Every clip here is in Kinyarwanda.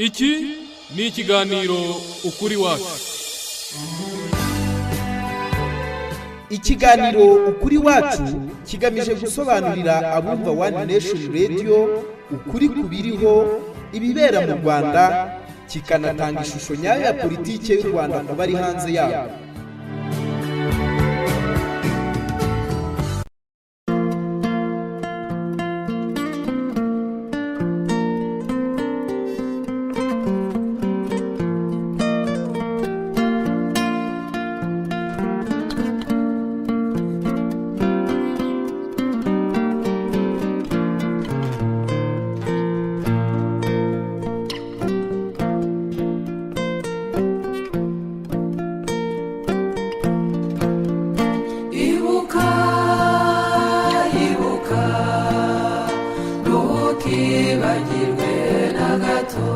Iki ni ikiganiro Ukuri Wacu. Ikiganiro Ukuri Wacu kigamije gusobanurira abumva One Nation Radio ukuri ku biriho, ibibera mu Rwanda, kikanatanga ishusho nyayo ya politiki y'u Rwanda ku bari hanze yabo. Ibuka, ibuka, ntukibagirwe na gato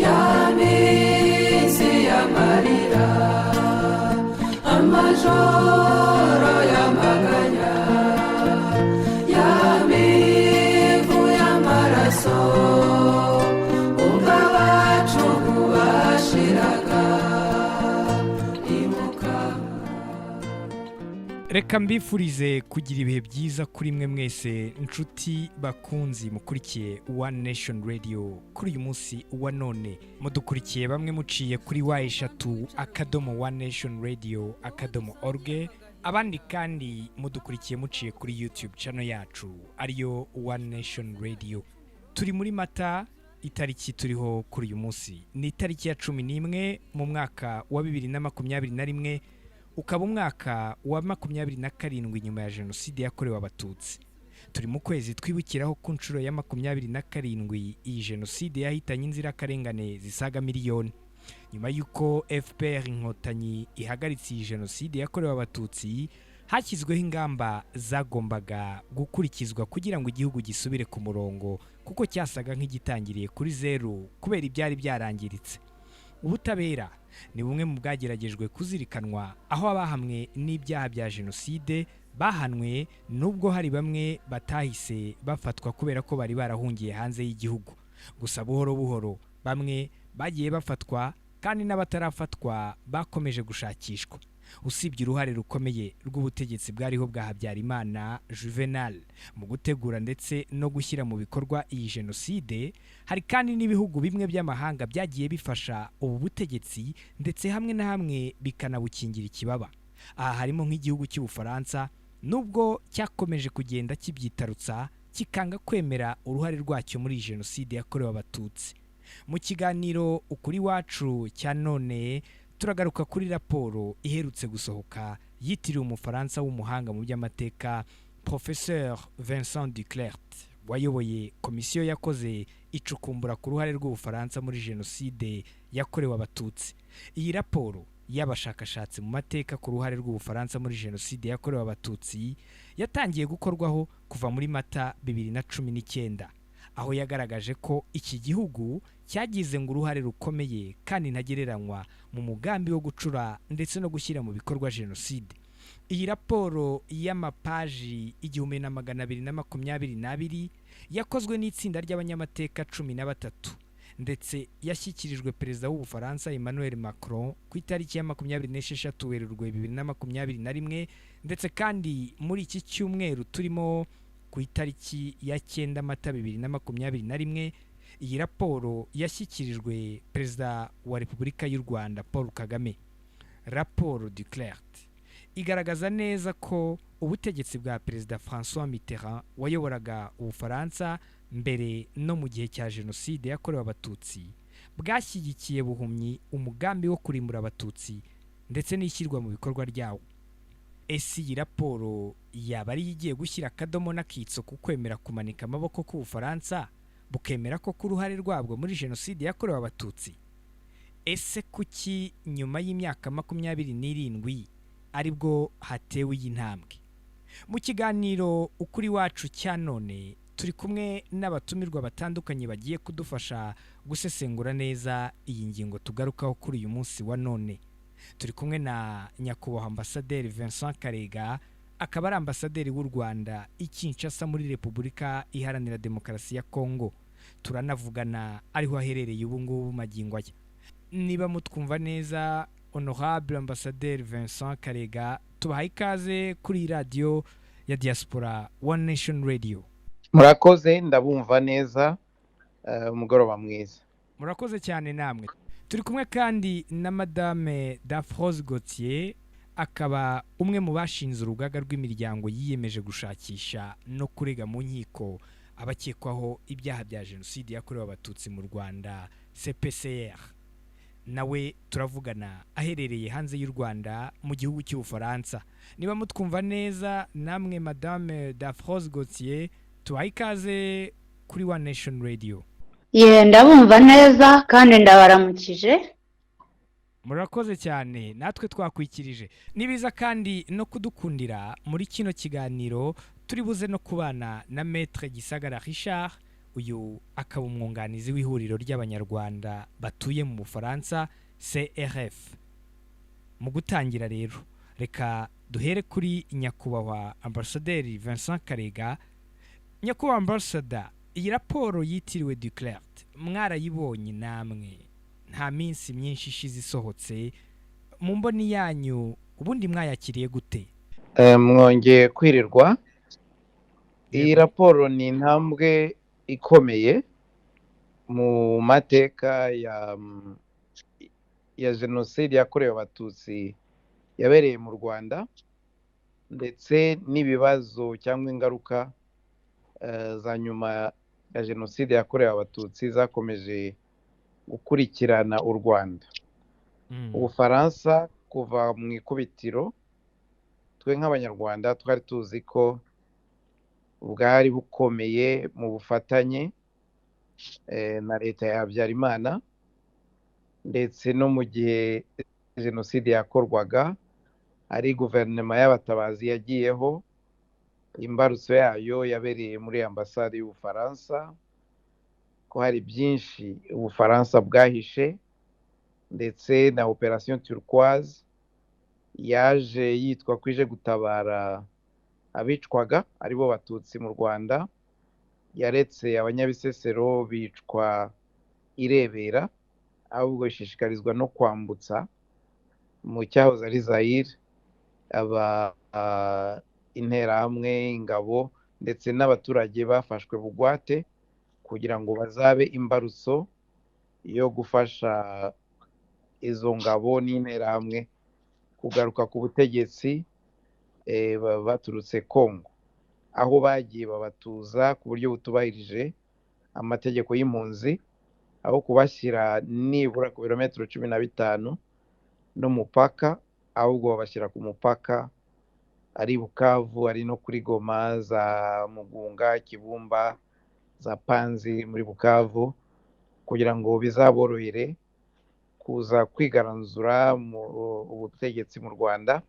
ya minsi y'amarira, amajoro y'amaganya, ya mivu y'amaraso, ubwo abacu bashiraga. Ibuka. Reka mbifurize kugira ibihe byiza kuri mwe mwese, inshuti bakunzi mukurikiye One Nation Radio kuri uyu munsi wa none. Mudukurikiye bamwe muciye kuri www.onenation.radio.org, abandi kandi mudukurikiye muciye kuri YouTube channel yacu ariyo One Nation Radio. Turi muri Mata. Itariki turiho kuri uyu munsi ni itariki ya 11 mu mwaka wa 2021, ukaba umwaka wa 27 nyuma ya Jenoside yakorewe Abatutsi. Turi mu kwezi twibukiraho ku nshuro ya 27 iyi jenoside yahitanye inzirakarengane zisaga miliyoni. Nyuma y'uko FPR Inkotanyi ihagaritse iyi jenoside yakorewe Abatutsi, hashyizweho ingamba zagombaga gukurikizwa kugira ngo igihugu gisubire ku murongo, kuko cyasaga nk'igitangiriye kuri zeru kubera ibyari byarangiritse. Ubutabera ni bumwe mu bwageragejwe kuzirikanwa, aho abahamwe n'ibyaha bya jenoside bahanwe, nubwo hari bamwe batahise bafatwa kubera ko bari barahungiye hanze y'igihugu. Gusa buhoro buhoro bamwe bagiye bafatwa, kandi n'abatarafatwa bakomeje gushakishwa. Usibye uruhare rukomeye rw'ubutegetsi bwariho bwa Habyarimana Juvenal mu gutegura ndetse no gushyira mu bikorwa iyi jenoside, hari kandi n'ibihugu bimwe by'amahanga byagiye bifasha ubu butegetsi, ndetse hamwe na hamwe bikanabukingira ikibaba. Aha harimo nk'igihugu cy'Ubufaransa, nubwo cyakomeje kugenda kibyitarutsa, kikanga kwemera uruhare rwacyo muri iyi jenoside yakorewe Abatutsi. Mu kiganiro Ukuri Wacu cya none turagaruka kuri raporo iherutse gusohoka yitiriwe Umufaransa w'umuhanga mu by'amateka Professeur Vincent Duclert, wayoboye komisiyo yakoze icukumbura ku ruhare rw'Ubufaransa muri jenoside yakorewe Abatutsi. Iyi raporo y'abashakashatsi mu mateka ku ruhare rw'Ubufaransa muri jenoside yakorewe Abatutsi yatangiye gukorwaho kuva muri Mata 2019, aho yagaragaje ko iki gihugu cyagize ngo uruhare rukomeye kandi ntagereranywa mu mugambi wo gucura ndetse no gushyira mu bikorwa jenoside. Iyi raporo y'amapaji 1222 yakozwe n'itsinda ry'abanyamateka 13, ndetse yashyikirijwe Perezida w'Ubufaransa Emmanuel Macron ku itariki ya 26 Werurwe 2021. Ndetse kandi muri iki cyumweru turimo, ku itariki ya 9 Mata 2021, iyi raporo yashyikirijwe Perezida wa Repubulika y'u Rwanda Paul Kagame. Raporo Duclert igaragaza neza ko ubutegetsi bwa Perezida François Mitterrand, wayoboraga Ubufaransa mbere no mu gihe cya jenoside yakorewe Abatutsi, bwashyigikiye buhumyi umugambi wo kurimbura Abatutsi ndetse n'ishyirwa mu bikorwa ryawo. Ese iyi raporo yaba ariyo igiye gushyira akadomo n'akitso ku kwemera kumanika amaboko k'Ubufaransa, bukemera ko ku ruhare rwabwo muri jenoside yakorewe Abatutsi? Ese kuki nyuma y'imyaka 27 aribwo hatewe iyi ntambwe? Mu kiganiro Ukuri Wacu cya none turi kumwe n'abatumirwa batandukanye bagiye kudufasha gusesengura neza iyi ngingo tugarukaho kuri uyu munsi wa none. Turi kumwe na Nyakubahwa Ambasaderi Vincent Karega, akaba ari ambasaderi w'u Rwanda i Kinshasa muri Repubulika Iharanira Demokarasi ya Kongo. Turanavugana ariho aherereye ubu ngubu magingo aya. Niba mutwumva neza, honorable ambasaderi Vincent Karega, tubahaye ikaze kuri radiyo ya diaspora One Nation Radio. Murakoze, ndabumva neza. Umugoroba mwiza. Murakoze cyane namwe. Turi kumwe kandi na madame Daphrose Gauthier, akaba umwe mu bashinze urugaga rw'imiryango yiyemeje gushakisha no kurega mu nkiko abakekwaho ibyaha bya jenoside yakorewe Abatutsi mu Rwanda, CPCR. Nawe turavugana aherereye hanze y'u Rwanda mu gihugu cy'Ubufaransa. Niba mutwumva neza namwe, madame Daphrose Gauthier, tubahe ikaze kuri One Nation Radio. Ye, ndabumva neza kandi ndabaramukije. Murakoze cyane, natwe twakwikirije. Nibiza kandi no kudukundira muri kino kiganiro turi buze no kubana na Maître Gisagara Richard, uyu akaba umwunganizi w'ihuriro ry'Abanyarwanda batuye mu Bufaransa, CRF. Mu gutangira rero, reka duhere kuri nyakubahwa ambasaderi Vincent Karega. Nyakubahwa ambasada, iyi raporo yitiriwe Duclert mwarayibonye namwe, nta minsi myinshi ishize isohotse. Mu mboni yanyu ubundi mwayakiriye gute? Mwongeye kwirirwa. Iyi raporo ni intambwe ikomeye mu mateka ya jenoside yakorewe Abatutsi yabereye mu Rwanda, ndetse n'ibibazo cyangwa ingaruka za nyuma ya jenoside yakorewe Abatutsi zakomeje gukurikirana u Rwanda. Ubufaransa kuva mu ikubitiro, twe nk'Abanyarwanda twari tuzi ko bwari bukomeye mu bufatanye na leta ya Habyarimana, ndetse no mu gihe jenoside yakorwaga ari guverinoma y'abatabazi yagiyeho, imbarutso yayo yabereye muri ambasade y'Ubufaransa, ko hari byinshi Ubufaransa bwahishe, ndetse na operation Turquoise yaje yitwa ko ije gutabara abicwaga aribo Batutsi mu Rwanda, yaretse Abanyabisesero bicwa irebera, ahubwo ishishikarizwa no kwambutsa mu cyahoze ari Zaire aba interahamwe, ingabo ndetse n'abaturage bafashwe bugwate kugira ngo bazabe imbarutso yo gufasha izo ngabo n'interahamwe kugaruka ku butegetsi baturutse Kongo, aho bagiye babatuza ku buryo butubahirije amategeko y'impunzi, aho kubashyira nibura ku birometero 15 n'umupaka, ahubwo babashyira ku mupaka ari Bukavu, ari no kuri Goma, za Mugunga, Kibumba, za Panzi muri Bukavu, kugira ngo bizaborohere kuza kwigaranzura mu ubutegetsi mu Rwanda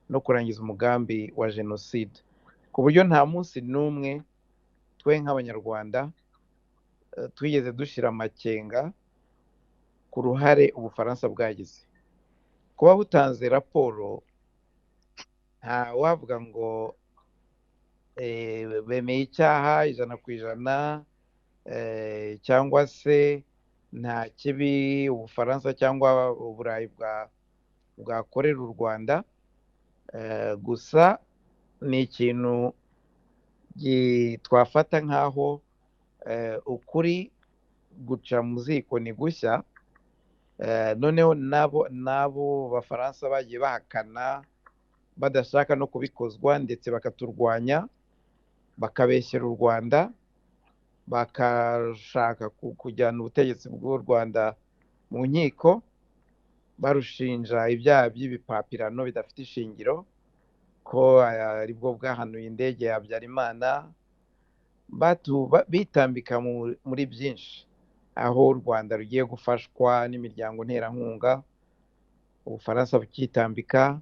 no kurangiza umugambi wa jenoside. Ku buryo nta munsi n'umwe twe nk'Abanyarwanda twigeze dushyira amakenga ku ruhare Ubufaransa bwagize. Kuba butanze raporo, nta wavuga ngo bemeye icyaha 100% cyangwa se nta kibi Ubufaransa cyangwa Uburayi bwakorera u Rwanda. Gusa ni ikintu twafata nk'aho ukuri guca mu ziko ni gushya. Noneho n'abo Bafaransa bagiye bahakana badashaka no kubikozwa, ndetse bakaturwanya, bakabeshyera u Rwanda, bakashaka kujyana ubutegetsi bw'u Rwanda mu nkiko barushinja ibyaha by'ibipapirano bidafite ishingiro, ko aribwo bwahanuye indege ya Habyarimana, bitambika muri byinshi, aho u Rwanda rugiye gufashwa n'imiryango nterankunga, Ubufaransa bukitambika,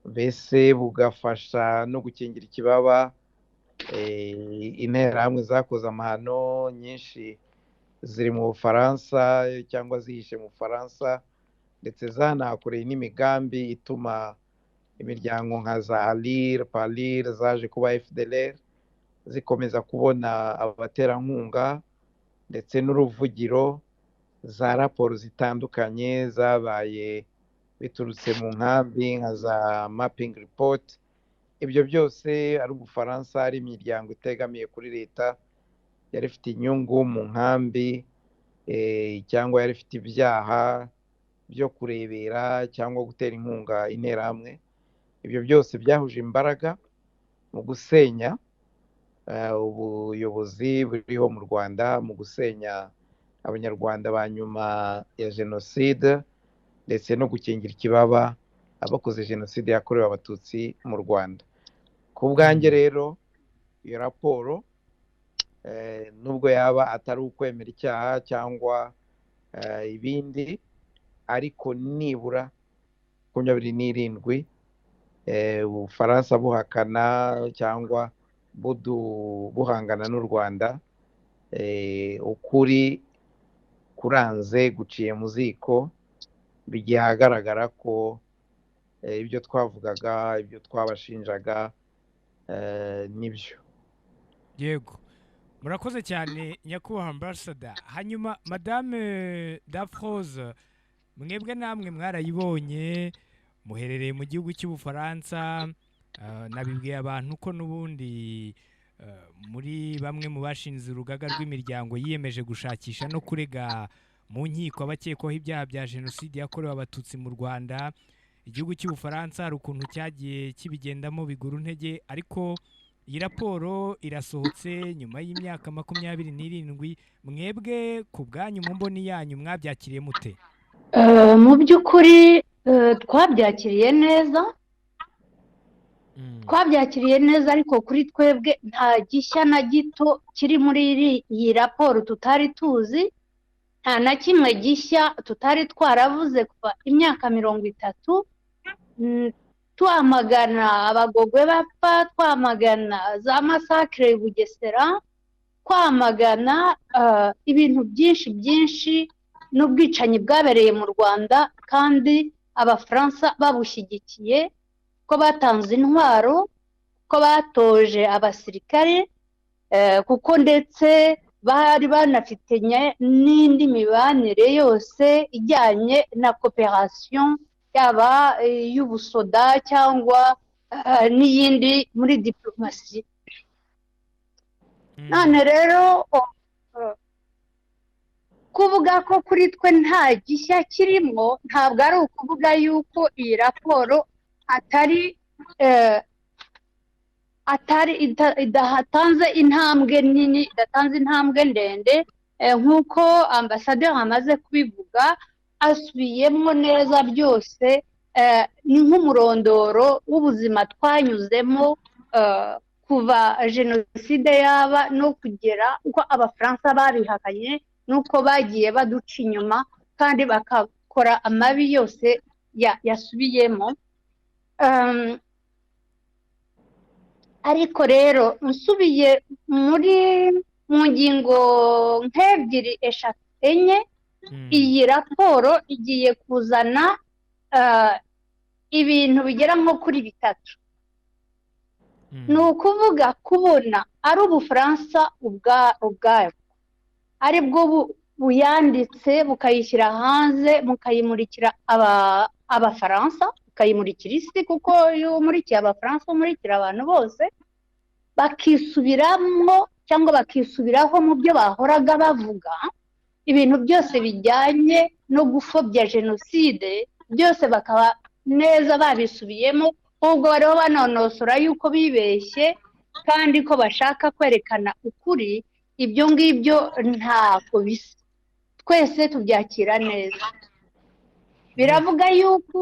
mbese bugafasha no gukingira ikibaba interahamwe zakoze amahano nyinshi ziri mu Bufaransa cyangwa zihishe mu Bufaransa, ndetse zanahakoreye n'imigambi ituma imiryango nka za ALIR, PALIR zaje kuba FDLR zikomeza kubona abaterankunga. ndetse n'uruvugiro, za raporo zitandukanye zabaye biturutse mu nkambi nka za mapping report, ibyo byose ari Ubufaransa, ari imiryango itegamiye kuri leta yari ifite inyungu mu nkambi, cyangwa yari ifite ibyaha byo kurebera cyangwa gutera inkunga Interahamwe, ibyo byose byahuje imbaraga mu gusenya ubuyobozi buriho mu Rwanda, mu gusenya Abanyarwanda ba nyuma ya jenoside, ndetse no gukingira ikibaba abakoze jenoside yakorewe Abatutsi mu Rwanda. Ku bwanjye rero, iyo raporo, nubwo yaba atari ukwemera icyaha cyangwa ibindi, ariko nibura 27 Ubufaransa buhakana cyangwa buhangana n'u Rwanda, ukuri kuranze guciye mu ziko, bigiye ahagaragara ko ibyo twavugaga, ibyo twabashinjaga, nibyo. Yego, murakoze cyane, nyakubahwa ambasada. Hanyuma madame Dafroze, mwebwe namwe mwarayibonye, muherereye mu gihugu cy'Ubufaransa. Nabibwiye abantu ko n'ubundi muri bamwe mu bashinze urugaga rw'imiryango yiyemeje gushakisha no kurega mu nkiko abakekwaho ibyaha bya jenoside yakorewe Abatutsi mu Rwanda. Igihugu cy'Ubufaransa hari ukuntu cyagiye kibigendamo bigura intege, ariko iyi raporo irasohotse nyuma y'imyaka 27. Mwebwe ku bwanyu, mu mboni yanyu, mwabyakiriye mute? Mu by'ukuri twabyakiriye neza, twabyakiriye neza, ariko kuri twebwe nta gishya na gito kiri muri iyi raporo tutari tuzi, nta na kimwe gishya tutari twaravuze kuva imyaka 30, twamagana Abagogwe bapfa, twamagana za massacre i Bugesera, twamagana ibintu byinshi byinshi n'ubwicanyi bwabereye mu Rwanda, kandi Abafaransa babushyigikiye, ko batanze intwaro, ko batoje abasirikare, kuko ndetse bari banafitanye n'indi mibanire yose ijyanye na coopération, yaba iy'ubusoda cyangwa n'iyindi muri diplomatie. None rero kuvuga ko kuri twe nta gishya kirimo, ntabwo ari ukuvuga yuko iyi raporo atari idatanze intambwe nini, idatanze intambwe ndende. Nk'uko ambasaderi amaze kubivuga, asubiyemo neza byose, ni nk'umurondoro w'ubuzima twanyuzemo kuva jenoside yaba no kugera uko Abafaransa babihakanye n'uko bagiye baduca inyuma kandi bakakora amabi yose yasubiyemo. Ariko rero nsubiye mu ngingo nk'ebyiri, eshatu, enye, iyi raporo igiye kuzana ibintu bigera nko kuri bitatu. Ni ukuvuga kubona ari Ubufaransa ubwabwo ari bwo buyanditse, bukayishyira hanze, mukayimurikira Abafaransa, bukayimurikira isi, kuko iyo umurikiye Abafaransa umurikira abantu bose, bakisubiramo cyangwa bakisubiraho mu byo bahoraga bavuga, ibintu byose bijyanye no gupfobya jenoside byose bakaba neza babisubiyemo, ahubwo bariho banonosora yuko bibeshye kandi ko bashaka kwerekana ukuri. Ibyo ngibyo ntabwo bisa, twese tubyakira neza. Biravuga yuko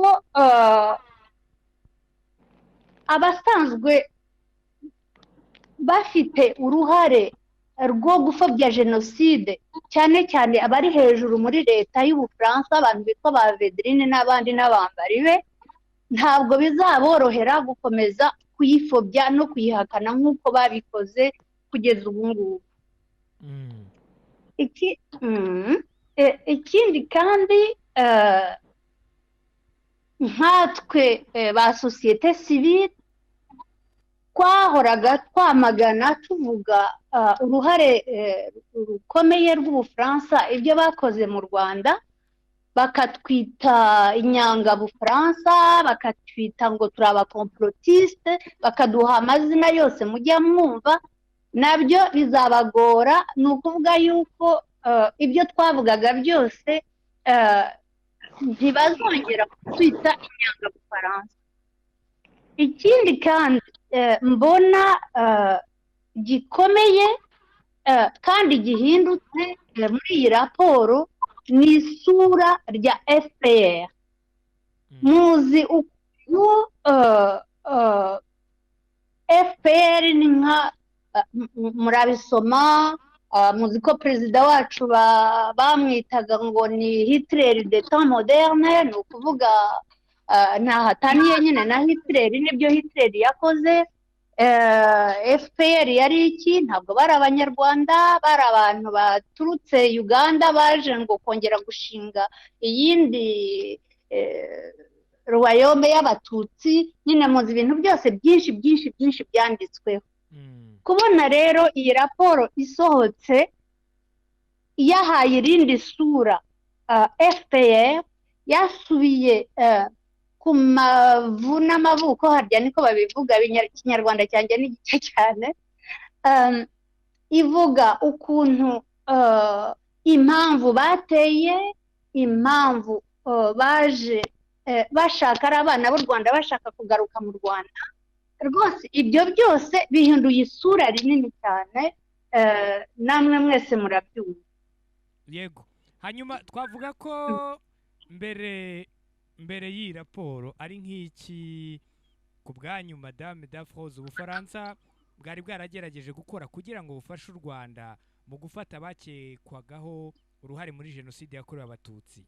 abasanzwe bafite uruhare rwo gupfobya jenoside, cyane cyane abari hejuru muri leta y'Ubufaransa, abantu bitwa ba Védrine n'abandi n'abambari be, ntabwo bizaborohera gukomeza kuyipfobya no kuyihakana nk'uko babikoze kugeza ubu ngubu. Ikindi kandi, nkatwe ba société civile, Twahoraga twamagana, tuvuga uruhare rukomeye rw'Ubufaransa, ibyo bakoze mu Rwanda, bakatwita inyangabufaransa, bakatwita ngo turi abacomplotistes, bakaduha amazina yose mujya mwumva. Nabyo bizabagora. Ni ukuvuga yuko ibyo twavugaga byose, ntibazongera kutwita inyangabufaransa. Ikindi kandi mbona gikomeye kandi gihindutse muri iyi raporo ni isura rya FPR. Muzi ukuntu FPR ni nka murabisoma, muzi ko perezida wacu bamwitaga ngo ni Hitler de temps moderne. Ni ukuvuga ntahataniye nyine na Hitler, n'ibyo Hitler yakoze. FPR yari iki? Ntabwo bari Abanyarwanda, bari abantu baturutse Uganda, baje ngo kongera gushinga iyindi royaume y'Abatutsi. Nyine muzi ibintu byose byinshi byinshi byinshi byanditsweho. Kubona rero iyi raporo isohotse yahaye irindi sura FPR, yasubiye ku mavu n'amavuko, harya niko babivuga, Ikinyarwanda cyanjye ni gike cyane, ivuga ukuntu impamvu bateye, impamvu baje bashaka, ari abana b'u Rwanda bashaka kugaruka mu Rwanda. Rwose ibyo byose bihinduye isura rinini cyane, namwe mwese murabyumva. Yego, hanyuma twavuga ko mbere y'iyi raporo, ari nk'iki ku bwanyu, Madame Daphrose, Ubufaransa bwari bwaragerageje gukora kugira ngo bufashe u Rwanda mu gufata abakekwagaho uruhare muri Jenoside yakorewe Abatutsi?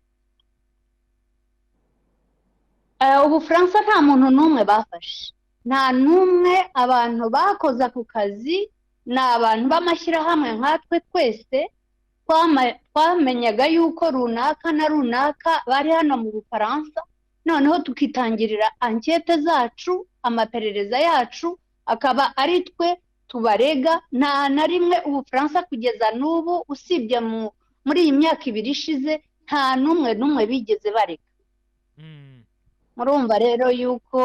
Ubufaransa nta muntu n'umwe bafashe, nta n'umwe. Abantu bakoze ako kazi ni abantu b'amashyirahamwe nkatwe twese. Twamenyaga yuko runaka na runaka bari hano mu Bufaransa, noneho tukitangirira enquête zacu, amaperereza yacu, akaba ari twe tubarega. Nta na rimwe Ubufaransa kugeza n'ubu, usibye muri iyi myaka 2 ishize, nta n'umwe n'umwe bigeze barega. Murumva rero yuko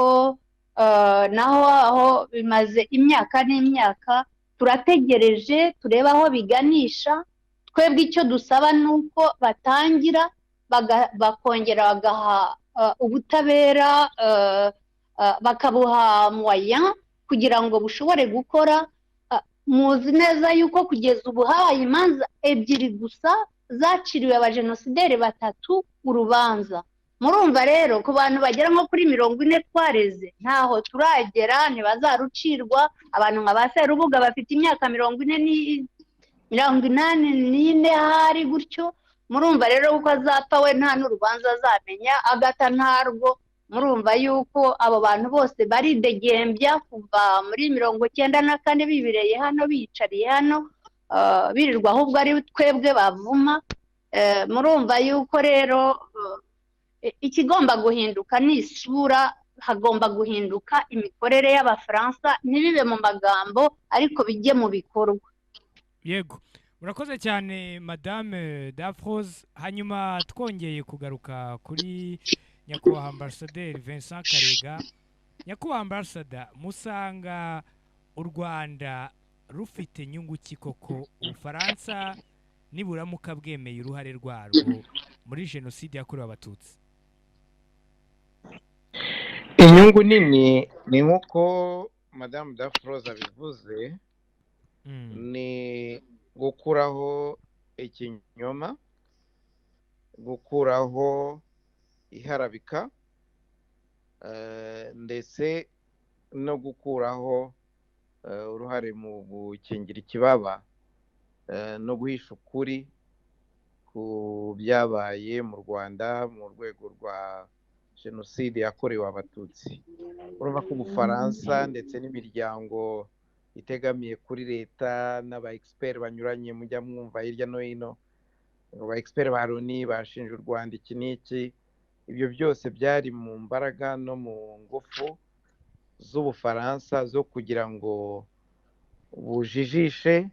naho aho bimaze imyaka n'imyaka, turategereje turebe aho biganisha. Twebwe icyo dusaba ni uko batangira bakongera bagaha ubutabera, bakabuha moyens kugira ngo bushobore gukora. Muzi neza yuko kugeza ubu habaye imanza ebyiri gusa zaciriwe abajenosideri batatu urubanza. Murumva rero, ku bantu bagera nko kuri 40 twareze, ntaho turagera, ntibazarucirwa. Abantu nka ba Serubuga bafite imyaka 40, 84 ahari gutyo. Murumva rero ko azapfa we nta n'urubanza azamenya, agata ntarwo. Murumva yuko abo bantu bose baridegembya kuva muri 94, bibereye hano, biyicariye hano, birirwa ahubwo ari twebwe bavuma. Murumva yuko rero ikigomba guhinduka ni isura, hagomba guhinduka imikorere y'Abafaransa, ntibibe mu magambo ariko bijye mu bikorwa. Yego, murakoze cyane, Madame Daphrose. Hanyuma twongeye kugaruka kuri nyakubahwa Ambasaderi Vincent Karega. Nyakubahwa Ambasada, musanga u Rwanda rufite inyungu ki koko Ubufaransa niburamuka bwemeye uruhare rwarwo muri Jenoside yakorewe Abatutsi? Inyungu nini ni nk'uko Madamu Daphrose abivuze, ni gukuraho ikinyoma, gukuraho iharabika, ndetse no gukuraho uruhare mu gukingira ikibaba no guhisha ukuri ku byabaye mu Rwanda mu rwego rwa Jenoside yakorewe Abatutsi. Urumva ko Ubufaransa ndetse n'imiryango itegamiye kuri leta n'aba experts banyuranye mujya mwumva hirya no hino, ngo ba experts ba Loni bashinja u Rwanda iki n'iki, ibyo byose byari mu mbaraga no mu ngufu. z'Ubufaransa zo kugira ngo bujijishe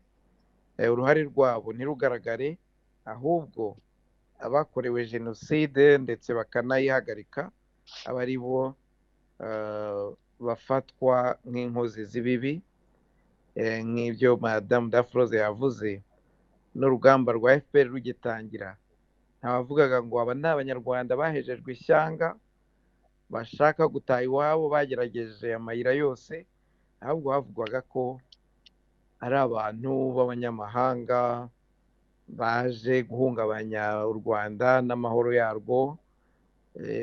uruhare rwabo ntirugaragare, ahubwo abakorewe jenoside ndetse bakanayihagarika aba ari bo bafatwa nk'inkozi z'ibibi, nk'ibyo Madamu Dafroze yavuze. N'urugamba rwa FPR rugitangira, ntawavugaga ngo aba ni Abanyarwanda bahejejwe ishyanga bashaka gutaha iwabo, bagerageje amayira yose, ahubwo havugwaga ko ari abantu b'abanyamahanga baje guhungabanya u Rwanda n'amahoro yarwo,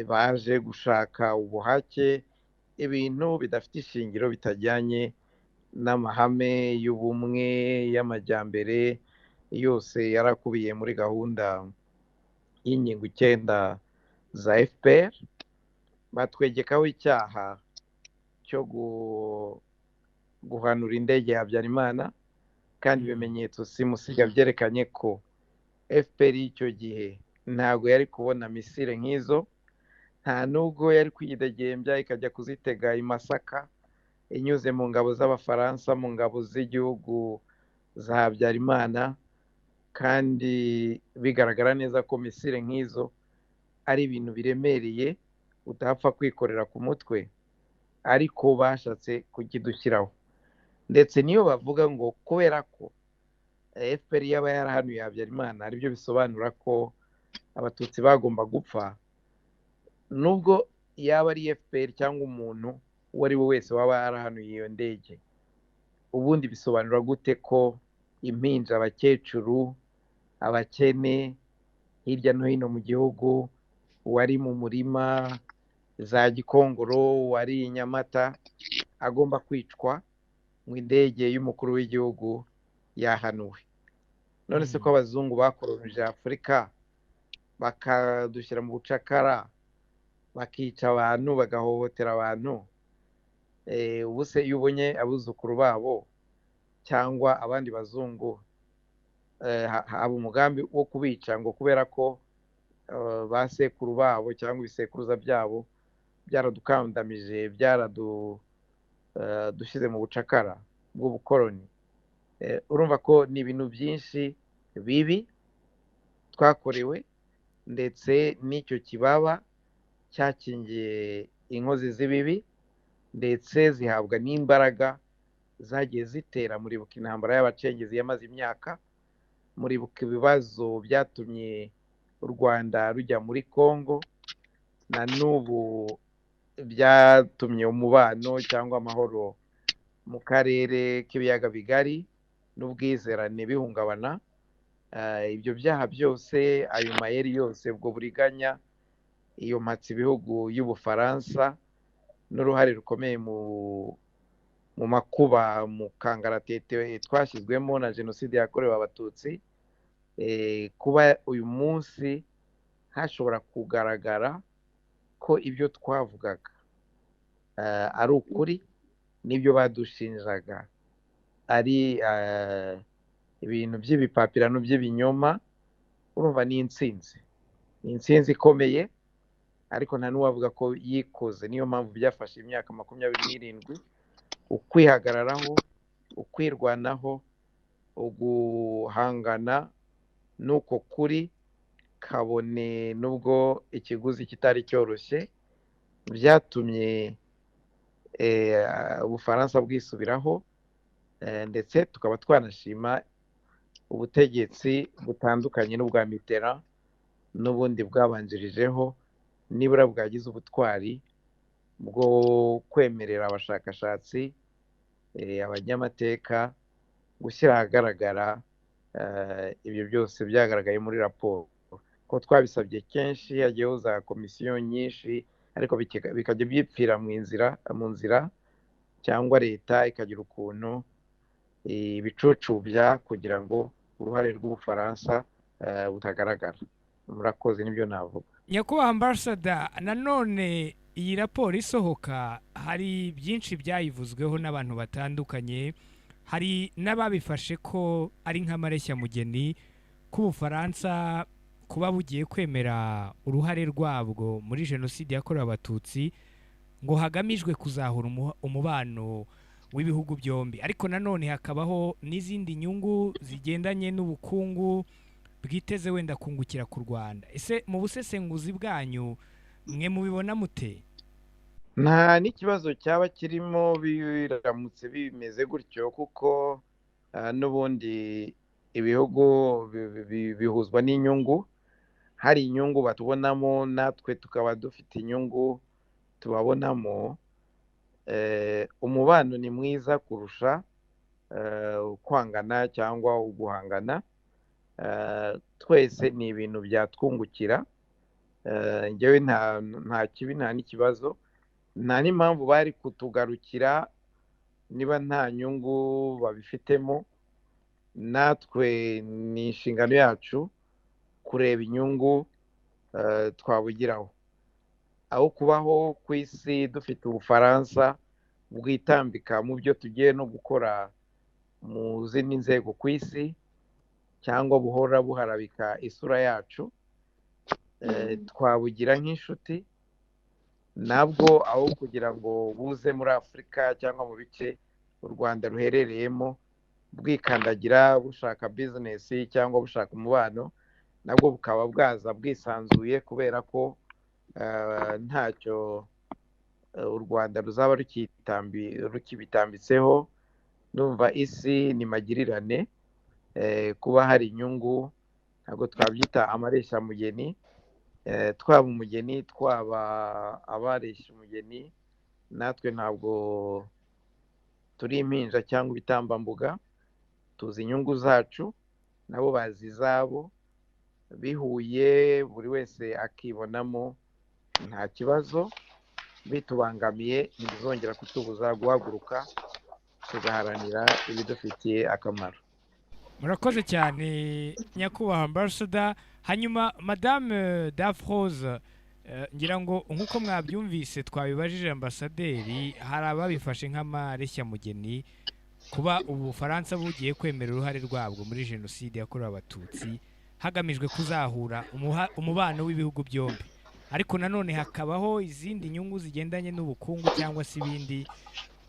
baje gushaka ubuhake, ibintu bidafite ishingiro, bitajyanye n'amahame y'ubumwe, y'amajyambere yose yarakubiye muri gahunda y'ingingo 9 za FPR. Batwegekaho icyaha cyo guhanura indege ya Habyarimana, kandi ibimenyetso simusiga byerekanye ko FPR y'icyo gihe ntabwo yari kubona misile nk'izo, nta nubwo yari kwidegembya ikajya kuzitega i Masaka inyuze mu ngabo z'Abafaransa, mu ngabo z'igihugu za Habyarimana, kandi bigaragara neza ko misile nk'izo ari ibintu biremereye utapfa kwikorera ku mutwe, ariko bashatse kukidushyiraho. Ndetse niyo bavuga ngo kubera ko FPR yaba yarahanuye Habyarimana, aribyo bisobanura ko Abatutsi bagomba gupfa, nubwo yaba ari FPR cyangwa umuntu uwo ari we wese waba yarahanuye iyo ndege, ubundi bisobanura gute ko impinja, abakecuru, abakene hirya no hino mu gihugu, uwari mu murima za Gikongoro, uwari i Nyamata agomba kwicwa mu indege y'umukuru w'igihugu yahanuwe? None se ko abazungu bakoronije Afurika bakadushyira mu bucakara, bakica abantu, bagahohotera abantu, ubu se iyo ubonye abuzukuru babo cyangwa abandi bazungu haba umugambi wo kubica ngo kubera ko ba sekuru babo cyangwa ibisekuruza byabo byaradukandamije, byaradushyize mu bucakara bw'ubukoroni? Urumva ko ni ibintu byinshi bibi twakorewe, ndetse n'icyo kibaba cyakingiye inkozi z'ibibi, ndetse zihabwa n'imbaraga zagiye zitera. Muribuka intambara y'abacengezi yamaze imyaka, muribuka ibibazo byatumye u Rwanda rujya muri Congo, na n'ubu byatumye umubano cyangwa amahoro mu karere k'ibiyaga bigari n'ubwizerane bihungabana. Ibyo byaha byose, ayo mayeri yose, ubwo buriganya, iyo mpatse ibihugu y'Ubufaransa n'uruhare rukomeye mu makuba, mu kangaratete twashyizwemo na jenoside yakorewe Abatutsi, kuba uyu munsi hashobora kugaragara ko ibyo twavugaga ari ukuri, n'ibyo badushinjaga ari ibintu by'ibipapirano by'ibinyoma, urumva ni intsinzi, ni intsinzi ikomeye, ariko nta n'uwavuga ko yikoze. Niyo mpamvu byafashe imyaka 27 ukwihagararaho, ukwirwanaho, uguhangana n'uko kuri, kabone nubwo ikiguzi kitari cyoroshye, byatumye Ubufaransa bwisubiraho, ndetse tukaba twanashima ubutegetsi butandukanye n'ubwa Mitterrand n'ubundi bwabanjirijeho, nibura bwagize ubutwari bwo kwemerera abashakashatsi, abanyamateka gushyira ahagaragara ibyo byose byagaragaye muri raporo. Ko twabisabye kenshi, hagiyeho za komisiyo nyinshi, ariko bikajya byipfira mu nzira, cyangwa leta ikagira ukuntu ibicucubya kugira ngo uruhare rw'Ubufaransa butagaragara. Murakoze, nibyo navuga. Nyakubahwa ambasada, nanone iyi raporo isohoka hari byinshi byayivuzweho n'abantu batandukanye, hari n'ababifashe ko ari nk'amareshya-mugeni k'Ubufaransa kuba bugiye kwemera uruhare rwabwo muri jenoside yakorewe Abatutsi, Ngo hagamijwe kuzahura umubano w'ibihugu byombi, ariko nanone hakabaho n'izindi nyungu zigendanye n'ubukungu bwiteze wenda kungukira ku Rwanda. Ese mu busesenguzi bwanyu mwe mubibona mute? Nta n'ikibazo cyaba kirimo biramutse bimeze gutyo, kuko n'ubundi ibihugu bihuzwa n'inyungu. Hari inyungu batubonamo, natwe tukaba dufite inyungu tubabonamo. Umubano ni mwiza kurusha kwangana cyangwa uguhangana. Twese ni ibintu byatwungukira. Njyewe nta kibi, nta n'ikibazo, nta n'impamvu bari kutugarukira niba nta nyungu babifitemo. Natwe ni inshingano yacu kureba inyungu twabugiraho, aho kubaho ku isi dufite Ubufaransa bwitambika mu byo tugiye no gukora mu zindi nzego ku isi, cyangwa buhora buharabika isura yacu. Twabugira nk'inshuti nabwo, aho kugira ngo buze muri Afurika cyangwa mu bice u Rwanda ruherereyemo bwikandagira, bushaka bizinesi cyangwa bushaka umubano, nabwo bukaba bwaza bwisanzuye, kubera ko ntacyo u Rwanda ruzaba rukibitambitseho. Numva isi ni magirirane. Kuba hari inyungu ntabwo twabyita amareshyamugeni. Twaba umugeni, twaba abareshya umugeni, natwe ntabwo turi impinja cyangwa ibitambambuga. Tuzi inyungu zacu, nabo bazi izabo. Bihuye buri wese akibonamo, nta kibazo. Bitubangamiye ntibizongera kutubuza guhaguruka tugaharanira ibidufitiye akamaro. Murakoze cyane, nyakubahwa ambassador. Hanyuma Madame Dafrose, ngira ngo nk'uko mwabyumvise twabibajije ambasaderi, hari ababifashe nk'amareshyamugeni kuba Ubufaransa bugiye kwemera uruhare rwabwo muri Jenoside yakorewe Abatutsi, hagamijwe kuzahura umubano w'ibihugu byombi, ariko nanone hakabaho izindi nyungu zigendanye n'ubukungu cyangwa se ibindi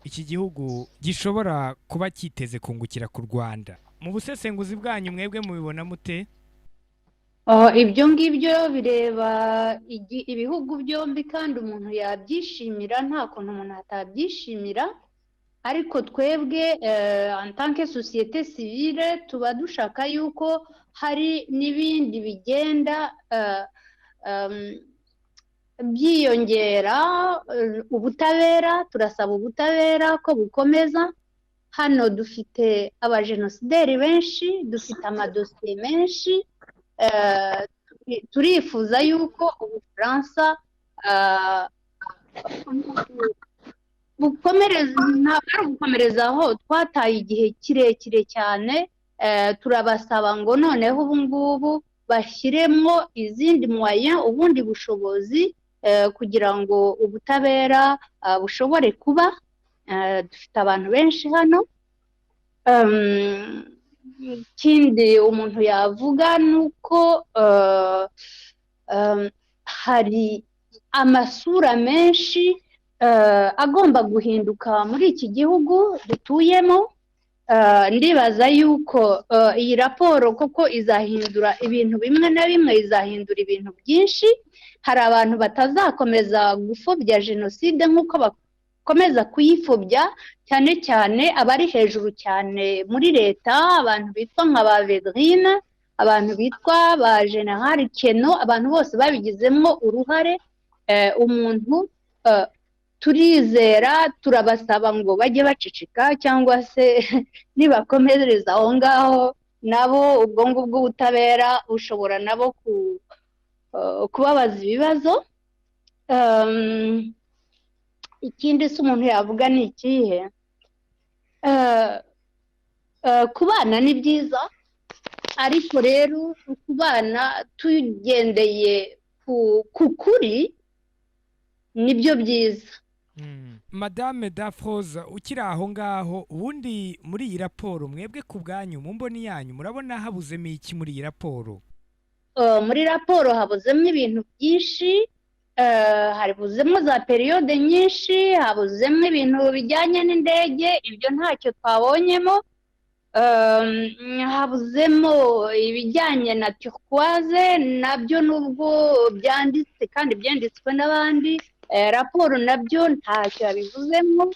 iki gihugu gishobora kuba cyiteze kungukira ku Rwanda. Mu busesenguzi bwanyu mwebwe mubibona mute? Ibyo ngibyo bireba ibihugu byombi, kandi umuntu yabyishimira, nta kuntu umuntu atabyishimira. Ariko twebwe en tant que société civile tuba dushaka yuko hari n'ibindi bigenda byiyongera. Ubutabera, turasaba ubutabera ko bukomeza. Hano dufite abajenosideri benshi, dufite amadosiye menshi. Turifuza yuko Ubufaransa bukomereza, ntabwo ari ugukomereza aho twataye igihe kirekire cyane. Turabasaba ngo noneho ubu ngubu bashyiremo izindi moyens, ubundi bushobozi, kugira ngo ubutabera bushobore kuba. Dufite abantu benshi hano. Ikindi umuntu yavuga ni uko hari amasura menshi agomba guhinduka muri iki gihugu dutuyemo. Ndibaza yuko iyi raporo koko izahindura ibintu bimwe na bimwe, izahindura ibintu byinshi. Hari abantu batazakomeza gupfobya jenoside nk'uko bakomeza kuyipfobya, cyane cyane abari hejuru cyane muri leta, abantu bitwa nka ba Védrine, abantu bitwa ba Général Keno, abantu bose babigizemo uruhare. Umuntu turizera, turabasaba ngo bajye baceceka, cyangwa se nibakomereza aho ngaho nabo ubwo ngubwo ubutabera bushobora nabo kubabaza ibibazo. Ikindi se umuntu yavuga ni ikihe? Kubana ni byiza, ariko rero kubana tugendeye ku kuri nibyo byiza. Madame Dafroza, ukiri aho ngaho, ubundi muri iyi raporo mwebwe ku bwanyu, mu mboni yanyu, murabona habuzemo iki muri iyi raporo? Muri raporo habuzemo ibintu byinshi. Haribuzemo za période nyinshi, habuzemo ibintu bijyanye n'indege, ibyo ntacyo twabonyemo. Habuzemo ibijyanye na Turquoise, nabyo nubwo byanditse kandi byanditswe n'abandi, raporo nabyo ntacyo yabivuzemo.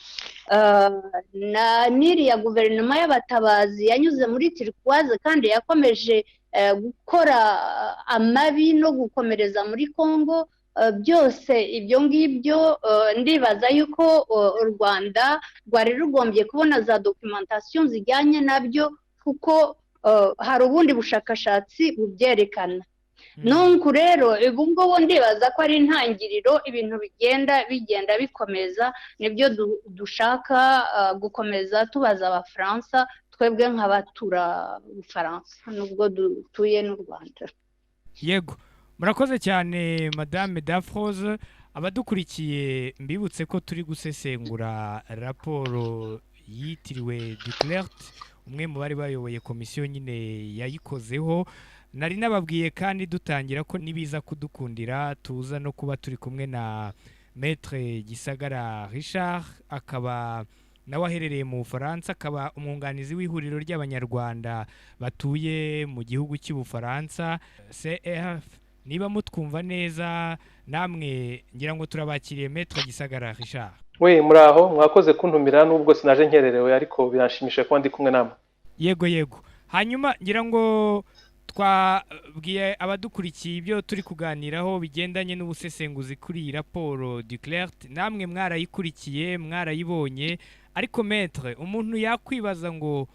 Na n'iriya guverinoma y'abatabazi yanyuze muri Turquoise kandi yakomeje gukora amabi no gukomereza muri Congo. Byose ibyo ngibyo, ndibaza yuko u Rwanda rwari rugombye kubona za documentation zijyanye nabyo, kuko hari ubundi bushakashatsi bubyerekana. Nunku rero ubu ngubu ndibaza ko ari intangiriro, ibintu bigenda bikomeza. Nibyo dushaka gukomeza tubaza Abafaransa, twebwe nk'abatura Bufaransa nubwo dutuye n'u Rwanda. Yego, murakoze cyane, Madame Dafroze. Abadukurikiye, mbibutse ko turi gusesengura raporo yitiriwe Duclert, umwe mu bari bayoboye komisiyo nyine yayikozeho. Nari nababwiye kandi dutangira ko nibiza kudukundira tuza no kuba turi kumwe na Maître Gisagara Richard, akaba nawe aherereye mu Bufaransa, akaba umwunganizi w'ihuriro ry'Abanyarwanda batuye mu gihugu cy'Ubufaransa, CRF. Niba mutwumva neza namwe, ngira ngo turabakiriye, Maître Gisagara Richard. We, muraho, mwakoze kuntumira nubwo sinaje nkererewe, ariko biranshimisha kuba ndi kumwe namwe. Yego, hanyuma ngira ngo twabwiye abadukurikiye ibyo turi kuganiraho bigendanye n'ubusesenguzi kuri iyi raporo Duclert. Namwe mwarayikurikiye, mwarayibonye. Ariko maître, umuntu yakwibaza ngo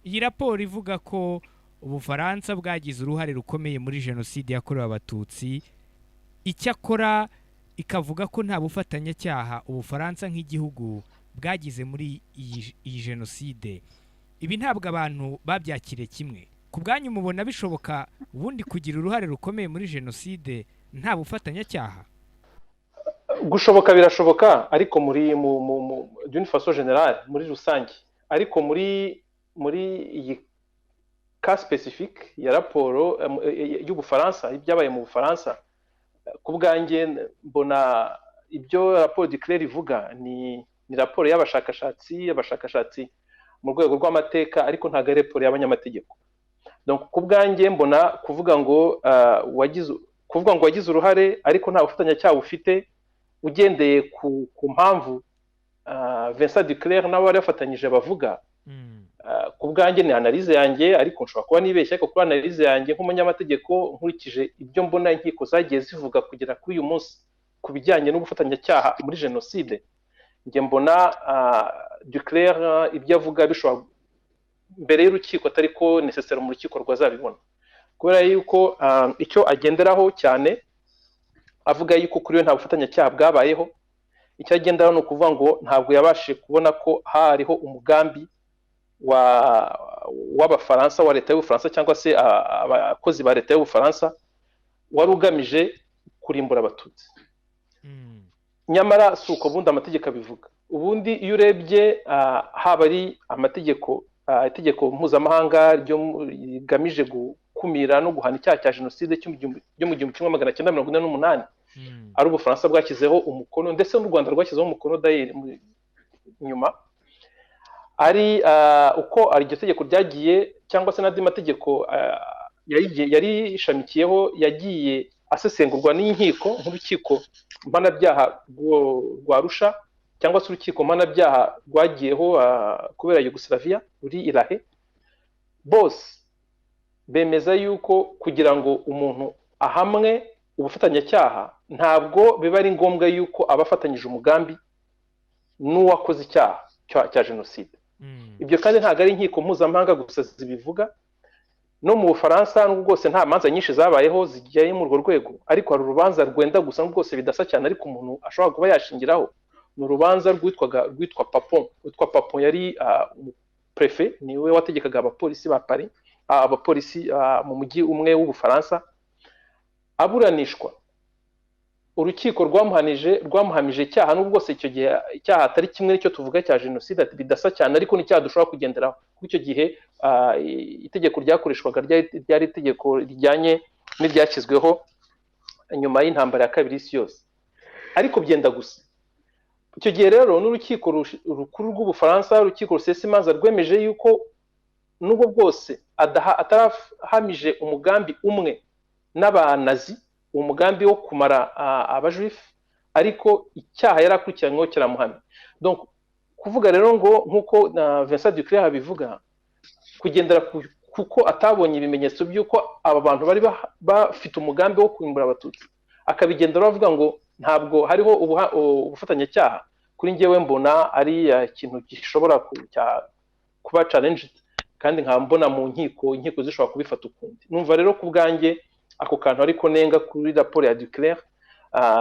iyi raporo ivuga ko Ubufaransa bwagize uruhare rukomeye muri jenoside yakorewe Abatutsi, icyakora ikavuga ko nta bufatanyacyaha Ubufaransa nk'igihugu bwagize muri iyi jenoside, ibi ntabwo abantu babyakiriye kimwe. Ku bwanyu, mubona bishoboka ubundi kugira uruhare rukomeye muri jenoside nta bufatanyacyaha? Gushoboka birashoboka, ariko muri mu mu mu d'une façon générale, muri rusange. Ariko muri iyi cas spécifique ya raporo y'Ubufaransa, ibyabaye mu Bufaransa, ku bwanjye mbona ibyo raporo Duclert ivuga ni raporo y'abashakashatsi mu rwego rw'amateka, ariko ntabwo ari raporo y'abanyamategeko. Donc ku bwanjye mbona kuvuga ngo wagize uruhare ariko nta bufatanyacyaha ufite, ugendeye ku mpamvu Vincent Duclert n'abo bari bafatanyije bavuga, ku bwanjye ni analyse yanjye, ariko nshobora kuba nibeshya, ariko kuri analyse yanjye nk'umunyamategeko, nkurikije ibyo mbona inkiko zagiye zivuga kugera kuri uyu munsi ku bijyanye n'ubufatanyacyaha muri jenoside, njye mbona Duclert ibyo avuga bishobora mbere y'urukiko atari ko nécessaire mu rukiko rwazabibona, kubera yuko icyo agenderaho cyane avuga yuko kuri we nta bufatanyacyaha bwabayeho, icyo agenderaho ni ukuvuga ngo ntabwo yabashije kubona ko hariho umugambi w'Abafaransa, wa leta y'Ubufaransa cyangwa se abakozi ba leta y'Ubufaransa wari ugamije kurimbura Abatutsi. Nyamara si uko ubundi amategeko abivuga. Ubundi iyo urebye, haba ari amategeko, itegeko mpuzamahanga rigamije gukumira no guhana icyaha cya jenoside ryo mu 1948, ari Ubufaransa bwashyizeho umukono, ndetse n'u Rwanda rwashyizeho umukono dayeri nyuma, ari uko iryo tegeko ryagiye cyangwa se n'andi mategeko yari ishamikiyeho yagiye asesengurwa n'inkiko, nk'urukiko mpanabyaha rwa Arusha cyangwa se urukiko mpanabyaha rwagiyeho kubera Yugoslavia ruri i La Haye, bose bemeza yuko kugira ngo umuntu ahamwe ubufatanyacyaha ntabwo biba ari ngombwa yuko aba afatanyije umugambi n'uwakoze icyaha cya jenoside. Ibyo kandi ntabwo ari inkiko mpuzamahanga gusa zibivuga. No mu Bufaransa, nubwo bwose nta manza nyinshi zabayeho zijyanye muri urwo rwego, ariko hari urubanza rwenda gusa, nubwo bwose bidasa cyane, ariko umuntu ashobora kuba yashingiraho, ni urubanza rwitwa Papon. Witwa Papon yari préfet, niwe wategekaga abapolisi ba Paris, abapolisi mu mujyi umwe w'Ubufaransa. Aburanishwa, urukiko rwamuhamije icyaha, nubwo bwose icyo gihe icyaha atari kimwe n'icyo tuvuga cya jenoside, bidasa cyane, ariko n'icyaha dushobora kugenderaho, kuko icyo gihe itegeko ryakoreshwaga ryari itegeko rijyanye n'iryashyizweho nyuma y'intambara ya kabiri y'isi yose. Ariko byenda gusa. Icyo gihe rero n'urukiko rukuru rw'Ubufaransa, urukiko rusesa imanza, rwemeje yuko nubwo bwose atarahamije umugambi umwe n'abanazi, uwo mugambi wo kumara abajuifu, ariko icyaha yari akurikiranyweho kiramuhamya. Donc kuvuga rero ngo nk'uko na Vincent Duclert abivuga, kugendera kuko atabonye ibimenyetso by'uko aba bantu bari bafite umugambi wo kurimbura Abatutsi, akabigendera bavuga ngo ntabwo hariho ubufatanyacyaha, kuri njyewe mbona ari ikintu gishobora kuba challenged, kandi nkaba mbona mu nkiko, inkiko zishobora kubifata ukundi. Numva rero ku bwanjye ako kantu ariko nenga kuri raporo ya Duclert.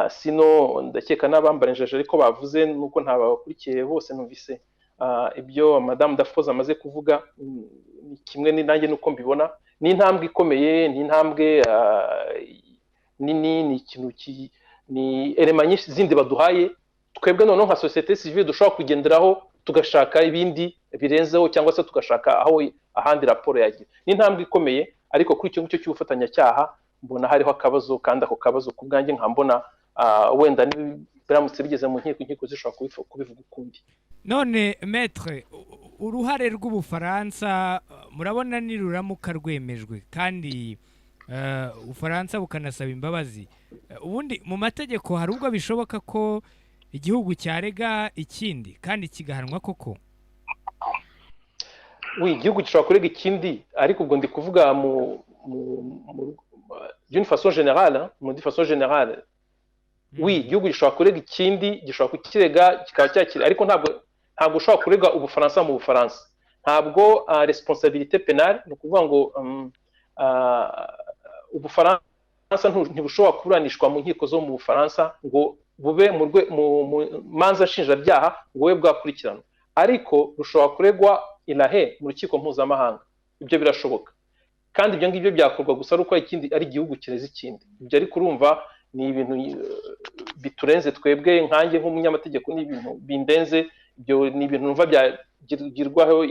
Sino ndakeka n'abambarenjeje ariko bavuze, nuko ntabakurikiye bose, numvise ibyo Madamu Dafoza amaze kuvuga, ni kimwe nanjye nuko mbibona. Ni intambwe ikomeye, ni intambwe nini, ni ikintu ni éléments nyinshi zindi baduhaye twebwe noneho nka société civile dushobora kugenderaho, tugashaka ibindi birenzeho cyangwa se tugashaka aho ahandi raporo yagira. Ni intambwe ikomeye, ariko kuri icyo ngicyo cy'ubufatanyacyaha mbona hariho akabazo, kandi ako kabazo ku bwanjye nkaba mbona wenda biramutse bigeze mu nkiko, inkiko zishobora kubivuga ukundi. None maître, uruhare rw'Ubufaransa murabona niruramuka rwemejwe kandi Ubufaransa bukanasaba imbabazi, ubundi mu mategeko hari ubwo bishoboka ko igihugu cyarega ikindi kandi kigahanwa koko? Oui, igihugu gishobora kurega ikindi, ariko ubwo ndi kuvuga mu d'une façon générale, hein, mu façon générale, oui, igihugu gishobora kurega ikindi, gishobora kukirega kikaba cyakira, ariko ntabwo ushobora kurega Ubufaransa mu Bufaransa. Ntabwo responsabilité pénale, ni ukuvuga ngo Ubufaransa ntibushobora kuburanishwa mu nkiko zo mu Bufaransa ngo bube mu manza nshinjabyaha, ngo bube bwakurikiranwa, ariko rushobora kuregwa i La Haye mu rukiko mpuzamahanga. Ibyo birashoboka, kandi ibyo ngibyo byakorwa gusa ari uko ikindi ari igihugu kireze ikindi. Ibyo ariko urumva ni ibintu biturenze twebwe, nkanjye nk'umunyamategeko ni ibintu bindenze. Ibyo ni ibintu numva byagirwaho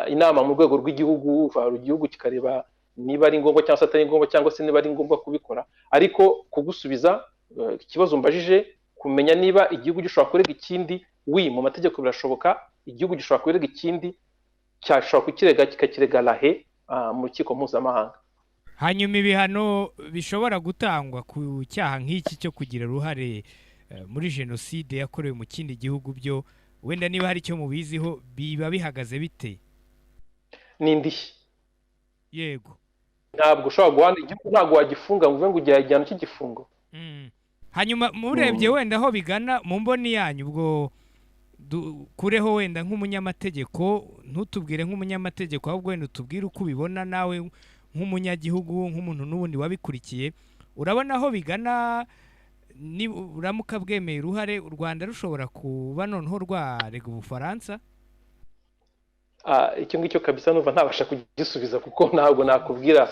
inama mu rwego rw'igihugu, igihugu kikareba niba ari ngombwa cyangwa se atari ngombwa, cyangwa se niba ari ngombwa kubikora. Ariko kugusubiza ikibazo mbajije, kumenya niba igihugu gishobora kurega ikindi, oui, mu mategeko birashoboka. Igihugu gishobora kurega ikindi, cyashobora kukirega, kikakirega La Haye mu rukiko mpuzamahanga. Hanyuma ibihano bishobora gutangwa ku cyaha nk'iki cyo kugira uruhare muri jenoside yakorewe mu kindi gihugu, byo wenda niba hari icyo mubiziho, biba bihagaze bite? Ni indishyi. Ntabwo ushobora guhana igihugu, ntabwo wagifunga ngo uvuge ngo ugihaye igihano cy'igifungo. Hanyuma murebye wenda aho bigana mu mboni yanyu, ubwo dukureho wenda nk'umunyamategeko, ntutubwire nk'umunyamategeko, ahubwo wenda utubwire uko ubibona nawe nk'umunyagihugu, nk'umuntu n'ubundi wabikurikiye, urabona aho bigana uramuka bwemeye uruhare, u Rwanda rushobora kuba noneho rwarega Ubufaransa? Icyo ngicyo kabisa numva ntabasha kugisubiza, kuko ntabwo nakubwira,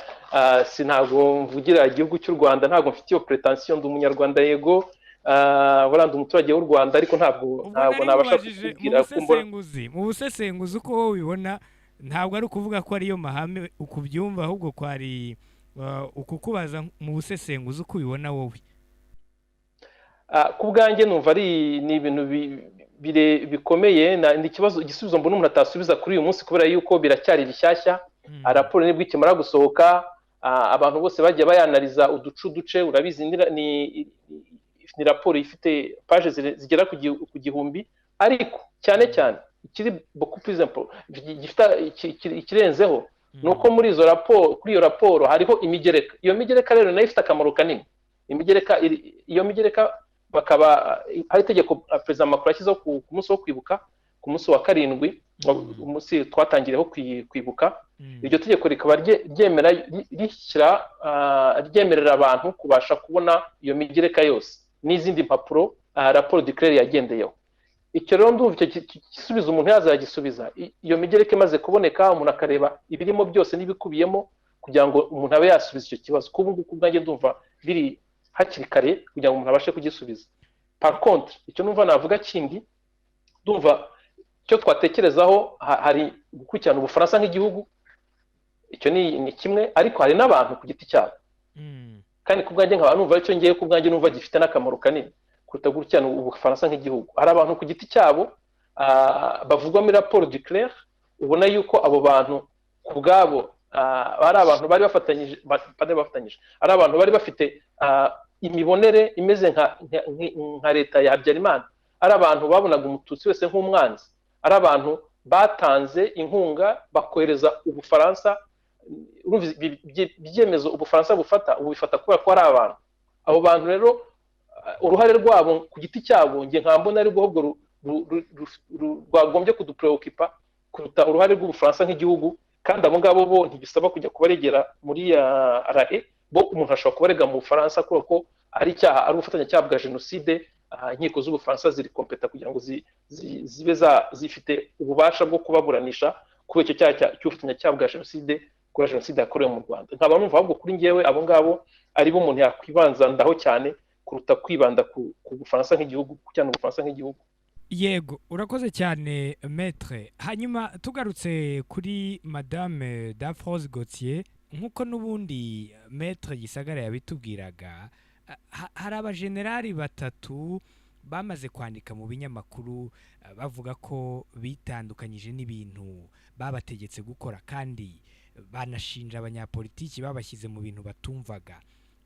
si ntabwo mvugira igihugu cy'u Rwanda, ntabwo mfite iyo prétention. Ndi Umunyarwanda yego, buriya ndi umuturage w'u Rwanda, ariko ntabwo Ubwo ntabwo nari nabasha mubajije mu kukubwira ko mbona busesenguzi uko wowe ubibona. Ntabwo ari ukuvuga ko ariyo mahame uko ubyumva, ahubwo kwari ukukubaza mu busesenguzi uko ubibona wowe. Ku bwanjye numva ari ni ibintu bikomeye, ni ikibazo, igisubizo mbona umuntu atasubiza kuri uyu munsi, kubera yuko biracyari bishyashya. Raporo nibwo ikimara gusohoka, abantu bose bagiye bayanariza uduce uduce. Urabizi ni raporo ifite pages zigera ku 1000, ariko cyane cyane ikiri beaucoup plus gifite ikirenzeho ni uko muri izo raporo, kuri iyo raporo hariho imigereka. Iyo migereka rero nayo ifite akamaro kanini. Imigereka iyo migereka bakaba hari itegeko Perezida Macron yashyizeho ku munsi wo kwibuka, ku munsi wa 7, umunsi twatangiriyeho kwibuka. Iryo tegeko rikaba ryemera rishyira ryemerera abantu kubasha kubona iyo migereka yose n'izindi mpapuro raporo Duclert yagendeyeho. Icyo rero ndumva icyo gisubizo umuntu yazagisubiza iyo migereka imaze kuboneka, umuntu akareba ibirimo byose n'ibikubiyemo, kugira ngo umuntu abe yasubiza icyo kibazo. Kuko ubu ngubu ubwanjye ndumva biri hakiri kare kugira ngo umuntu abashe kugisubiza. Par contre, icyo numva navuga kindi, ndumva icyo twatekerezaho, hari gukurikirana Ubufaransa nk'igihugu, icyo ni kimwe, ariko hari n'abantu ku giti cyabo. Kandi ku bwanjye nkaba numva aricyo ngiye, ku bwanjye numva gifite n'akamaro kanini kuruta gukurikirana Ubufaransa nk'igihugu. Hari abantu ku giti cyabo bavugwa muri raporo Duclert, ubona yuko abo bantu ku bwabo ari abantu bari bafatanyije, bafatanyije, ari abantu bari bafite imibonere imeze nka leta ya Habyarimana, ari abantu babonaga Umututsi wese nk'umwanzi, ari abantu batanze inkunga bakohereza Ubufaransa. Ibyemezo Ubufaransa bufata ubu bifata kubera ko ari abantu. Abo bantu rero, uruhare rwabo ku giti cyabo, njye nkambona ari ahubwo rwagombye kudupreokipa kuruta uruhare rw'Ubufaransa nk'igihugu. Kandi abo ngabo bo ntibisaba kujya kubaregera muri La Haye, bo umuntu ashobora kubarega mu Bufaransa kubera ko ari icyaha, ari ubufatanyacyaha bwa jenoside. Inkiko z'Ubufaransa ziri compétentes kugira ngo zibe zifite ububasha bwo kubaburanisha kubera icyo cyaha cy'ubufatanyacyaha bwa jenoside, kubera jenoside yakorewe mu Rwanda. Nkaba numva ahubwo kuri ngewe abo ngabo ari bo umuntu yakwibanzandaho cyane kuruta kwibanda ku Bufaransa nk'igihugu, cyane Ubufaransa nk'igihugu. Yego, urakoze cyane, maître. Hanyuma tugarutse kuri Madame Daphrose Gauthier, nk'uko n'ubundi maître Gisagara yabitubwiraga, hari abajenerali batatu bamaze kwandika mu binyamakuru bavuga ko bitandukanyije n'ibintu babategetse gukora, kandi banashinja abanyapolitiki babashyize mu bintu batumvaga.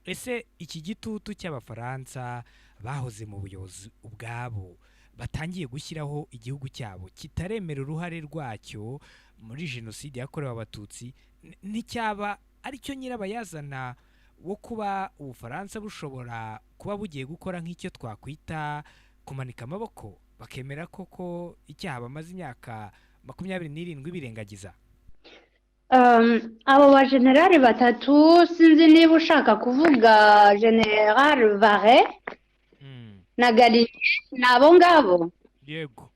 Ese iki gitutu cy'Abafaransa bahoze mu buyobozi ubwabo batangiye gushyiraho igihugu cyabo kitaremera uruhare rwacyo muri jenoside yakorewe Abatutsi, nticyaba aricyo nyirabayazana wo kuba Ubufaransa bushobora kuba bugiye gukora nk'icyo twakwita kumanika amaboko, bakemera koko icyaha bamaze imyaka 27 birengagiza? Abo bajenerali batatu, sinzi niba ushaka kuvuga Général Varret na Gallieni, ni abo ngabo? Yego.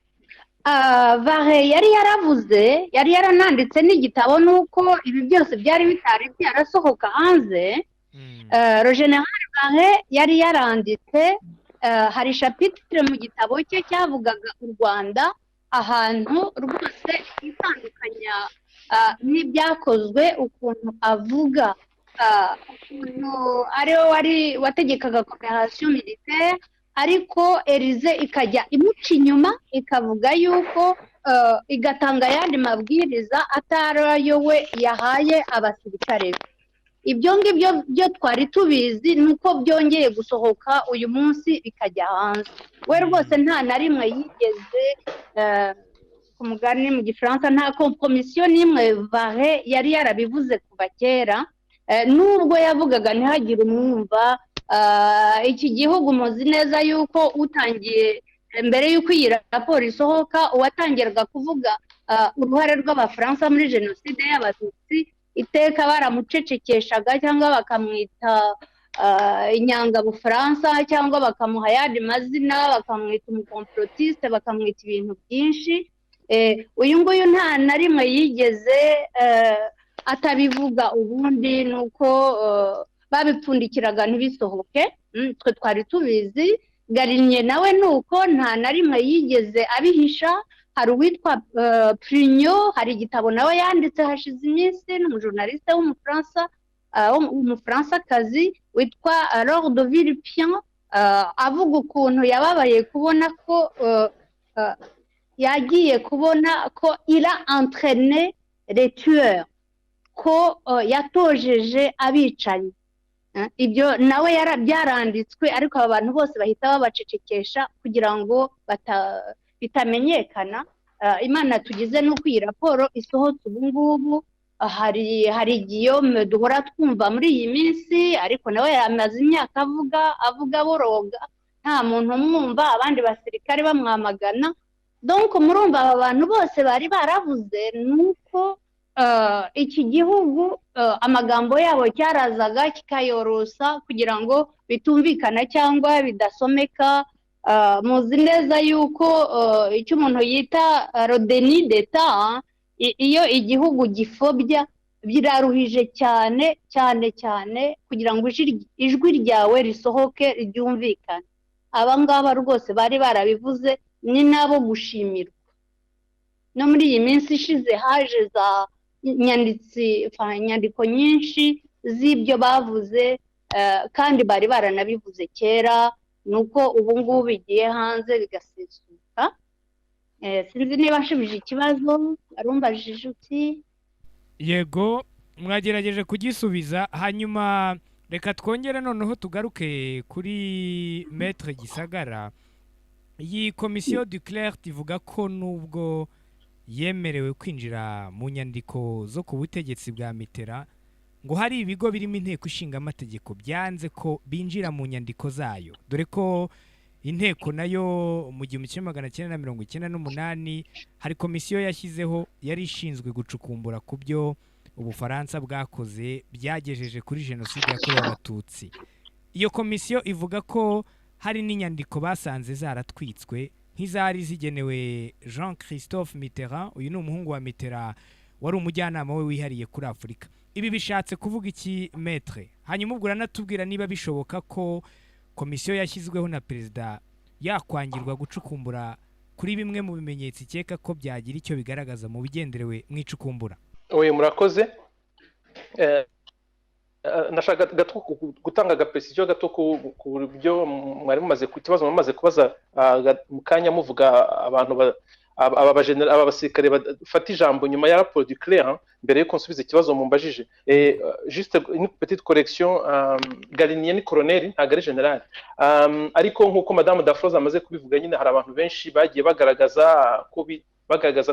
Varret yari yaravuze, yari yarananditse n'igitabo, nuko ibi byose byari bitari byarasohoka hanze. Le général Varret yari yaranditse, hari chapitre mu gitabo cye cyavugaga u Rwanda, ahantu rwose itandukanya n'ibyakozwe, ukuntu avuga ukuntu ariwe wari wategekaga coopération militaire, ariko Élysée ikajya imuca inyuma, ikavuga yuko igatanga ayandi mabwiriza atari ayo we yahaye abasirikare be. Ibyo ngibyo byo twari tubizi, ni uko byongeye gusohoka uyu munsi bikajya hanze. We rwose nta na rimwe yigeze, ku mugani mu Gifaransa, nta compromission n'imwe. Varret yari yarabivuze kuva kera, nubwo yavugaga ntihagire umwumva. Iki gihugu muzi neza yuko utangiye mbere y'uko iyi raporo isohoka, uwatangiraga kuvuga uruhare rw'Abafaransa muri jenoside y'Abatutsi, iteka baramucecekeshaga cyangwa bakamwita inyangabufaransa, cyangwa bakamuha ayandi mazina, bakamwita umucomplotiste, bakamwita ibintu byinshi. Uyu nguyu nta na rimwe yigeze atabivuga. Ubundi ni uko babipfundikiraga ntibisohoke. Twe twari tubizi. Gallieni nawe ni uko, nta na rimwe yigeze abihisha. Hari uwitwa Prignot, hari igitabo nawe yanditse hashize iminsi, ni umujournaliste w'Umufaransa, Umufaransakazi witwa Laure de Villepin, avuga ukuntu yababaye kubona ko yagiye kubona ko il a entraîné les tueurs, ko yatojeje abicanyi. Ibyo nawe byaranditswe, ariko aba bantu bose bahita babacecekesha kugira ngo bitamenyekana. Imana tugize nuko iyi raporo isohotse ubu ngubu. Hari Guillaume duhora twumva muri iyi minsi, ariko nawe yamaze imyaka avuga, avuga boroga, nta muntu umwumva, abandi basirikare bamwamagana. Donc murumva aba bantu bose bari baravuze, ni uko iki gihugu amagambo yabo cyarazaga kikayorosa kugira ngo bitumvikana cyangwa bidasomeka. Muzi neza yuko icyo umuntu yita le déni d'État, iyo igihugu gifobya, biraruhije cyane cyane cyane kugira ngo ijwi ryawe risohoke ryumvikane. Aba ngaba rwose bari barabivuze, ni nabo gushimirwa. No muri iyi minsi ishize haje za nyanditsi, inyandiko nyinshi z'ibyo bavuze. Kandi bari baranabivuze kera, ni uko ubu ngubu bigiye hanze bigasesuka. Sinzi niba nshubije ikibazo arumbajije uti. Yego, mwagerageje kugisubiza. Hanyuma reka twongere noneho tugaruke kuri Maître Gisagara. Iyi komisiyo Duclert ivuga ko nubwo yemerewe kwinjira mu nyandiko zo ku butegetsi bwa Mitterrand, ngo hari ibigo birimo Inteko Ishinga Amategeko byanze ko binjira mu nyandiko zayo, dore ko inteko nayo mu 1998 hari komisiyo yashyizeho yari ishinzwe gucukumbura ku byo Ubufaransa bwakoze byagejeje kuri Jenoside yakorewe Abatutsi. Iyo komisiyo ivuga ko hari n'inyandiko basanze zaratwitswe, nk'izari zigenewe Jean Christophe Mitterrand. Uyu ni umuhungu wa Mitterrand wari umujyanama we wihariye kuri Afurika. Ibi bishatse kuvuga iki, Maître? Hanyuma ubwo uranatubwira niba bishoboka ko komisiyo yashyizweho na perezida yakwangirwa gucukumbura kuri bimwe mu bimenyetso ikeka ko byagira icyo bigaragaza mu bigenderewe mu icukumbura. Oye, murakoze. Ndashaka gato gutanga agaprecision gato ku byo mwari mumaze, ku kibazo mumaze kubaza mu kanya, muvuga abantu aba basirikare bafata ijambo nyuma ya rapport Duclert. Mbere yuko nsubiza ikibazo mumbajije, juste une petite correction: Galinier ni colonel, ntabwo ari général. Ariko nk'uko Madame Dafroze amaze kubivuga nyine, hari abantu benshi bagiye bagaragaza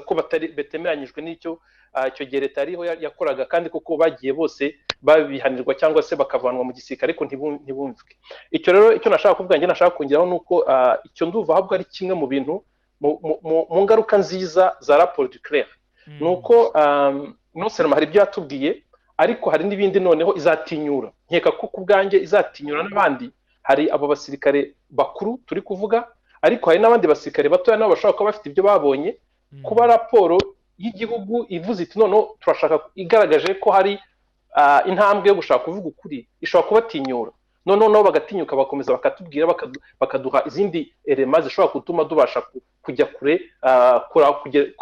ko batari betemeranyijwe n'icyo icyo gihe leta yariho yakoraga, kandi koko bagiye bose babihanirwa cyangwa se bakavanwa mu gisirikare, ariko ntibumvwe. Icyo rero, icyo nashaka kuvuga, njye nashaka kongeraho ni uko icyo ndumva ahubwo ari kimwe mu bintu mu ngaruka nziza za rapport Duclert, ni uko non seulement hari ibyo yatubwiye, ariko hari n'ibindi noneho izatinyura. Nkeka ko ku bwanjye izatinyura n'abandi. Hari abo basirikare bakuru turi kuvuga, ariko hari n'abandi basirikare batoya nabo bashobora kuba bafite ibyo babonye. Kuba raporo y'igihugu ivuze iti noneho turashaka, igaragaje ko hari intambwe yo gushaka kuvuga ukuri, ishobora kubatinyura noneho nabo bagatinyuka, bakomeza bakatubwira, bakaduha izindi éléments zishobora gutuma tubasha kujya kure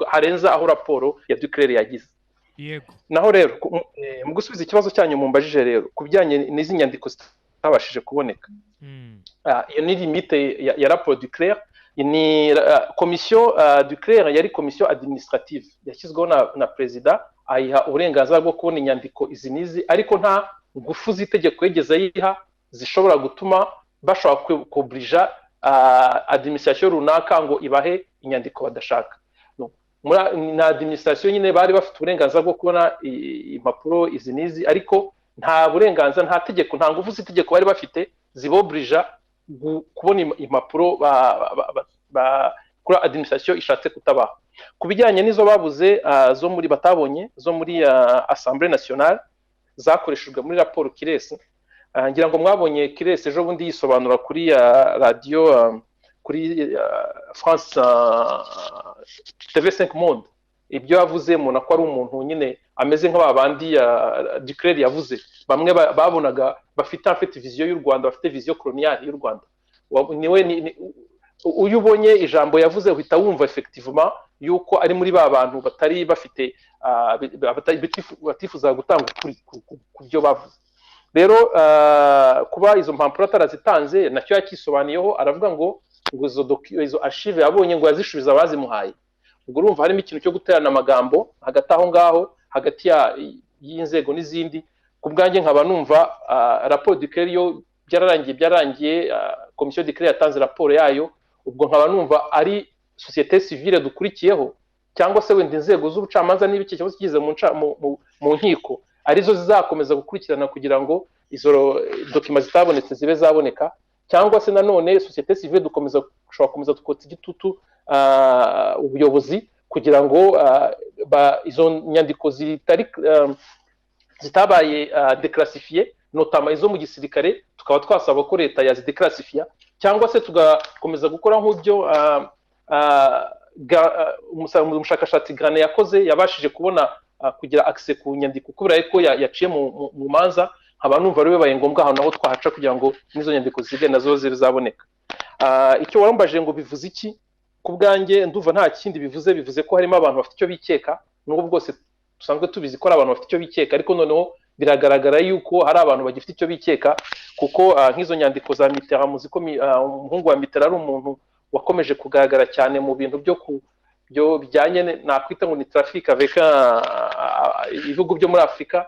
harenza aho raporo ya Duclert yagize. Naho rero mu gusubiza ikibazo cyanyu mumbajije rero ku bijyanye n'izi nyandiko zitabashije kuboneka, iyo ni limite ya rapport Duclert. Ni komisiyo Duclert yari komisiyo administrative yashyizweho na perezida, ayiha uburenganzira bwo kubona inyandiko izi n'izi, ariko nta ngufu z'itegeko yigeze ayiha zishobora gutuma bashobora kuobliger administration runaka ngo ibahe inyandiko badashaka. Na administration nyine bari bafite uburenganzira bwo kubona impapuro izi n'izi, ariko nta burenganzira, nta tegeko, nta ngufu z'itegeko bari bafite ziboblija kubona impapuro kuri administration ishatse kutabaha. Ku bijyanye n'izo babuze, zo muri batabonye, zo muri Assemblée nationale zakoreshejwe muri raporo Kiresi, ngira ngo mwabonye Kiresi ejo bundi yisobanura kuri radiyo, kuri France TV5 Monde. Ibyo yavuze mubona ko ari umuntu nyine ameze nk'aba bandi Duclert yavuze, bamwe babonaga bafite vision y'u Rwanda, bafite vision coloniale y'u Rwanda. Niwe uyu ubonye ijambo yavuze uhita wumva effectivement yuko ari muri ba bantu batari bafite, batifuzaga gutanga ukuri ku byo bavuze. Rero kuba izo mpapuro atarazitanze, nacyo yakisobanuyeho, aravuga ngo izo archive yabonye ngo yazishubiza abazimuhaye. Ubwo urumva harimo ikintu cyo guterana amagambo hagati aho ngaho, hagati y'inzego n'izindi. Ku bwanjye nkaba numva raporo Duclert yo byararangiye, byararangiye. Komisiyo Duclert yatanze raporo yayo. Ubwo nkaba numva ari société civile dukurikiyeho, cyangwa se wenda inzego z'ubucamanza, niba iki kibazo kigeze mu nkiko, arizo zizakomeza gukurikirana kugira ngo izo documents zitabonetse zibe zaboneka, cyangwa se nanone société civile dukomeza, dushobora gukomeza tukotsa igitutu ubuyobozi kugira ngo izo nyandiko zitari zitabaye déclassifiées, notamment izo mu gisirikare, tukaba twasaba ko leta yazideclassifia, cyangwa se tugakomeza gukora nk'ibyo umushakashatsi Granet yakoze, yabashije kubona, kugira accès ku nyandiko kubera ko yaciye mu manza. Nkaba numva rero bibaye ngombwa ahantu aho twahaca kugira ngo n'izo nyandiko zisigaye nazo zibe zaboneka. Icyo warambajije ngo bivuze iki, ku bwanjye ndumva nta kindi bivuze. Bivuze ko harimo abantu bafite icyo bikeka, nubwo bwose dusanzwe tubizi ko ari abantu bafite icyo bikeka, ariko noneho Biragaragara yuko hari abantu bagifite icyo bikeka, kuko nk'izo nyandiko za Mitterrand, muzi ko umuhungu wa Mitterrand ari umuntu wakomeje kugaragara cyane mu bintu byo bijyanye nakwita ngo ni trafic avec ibihugu byo muri Afurika.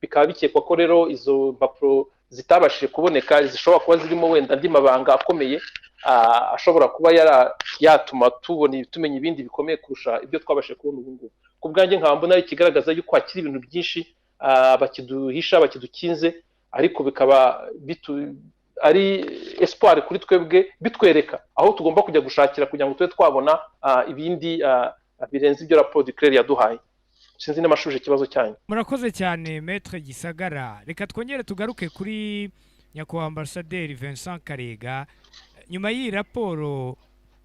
Bikaba bikekwa ko rero izo mpapuro zitabashije kuboneka zishobora kuba zirimo wenda andi mabanga akomeye ashobora kuba yatuma tubona, tumenya ibindi bikomeye kurusha ibyo twabashije kubona ubu ngubu. Ku bwanjye nkaba mbona ari ikigaragaza yuko hakiri ibintu byinshi bakiduhisha, bakidukinze, ariko bikaba ari espoir kuri twebwe, bitwereka aho tugomba kujya gushakira kugira ngo tube twabona ibindi birenze ibyo raporo Duclert yaduhaye. Sinzi niba nashubije ikibazo cyanyu. Murakoze cyane, Maître Gisagara. Reka twongere tugaruke kuri nyakubahwa Ambasaderi Vincent Karega. Nyuma y'iyi raporo,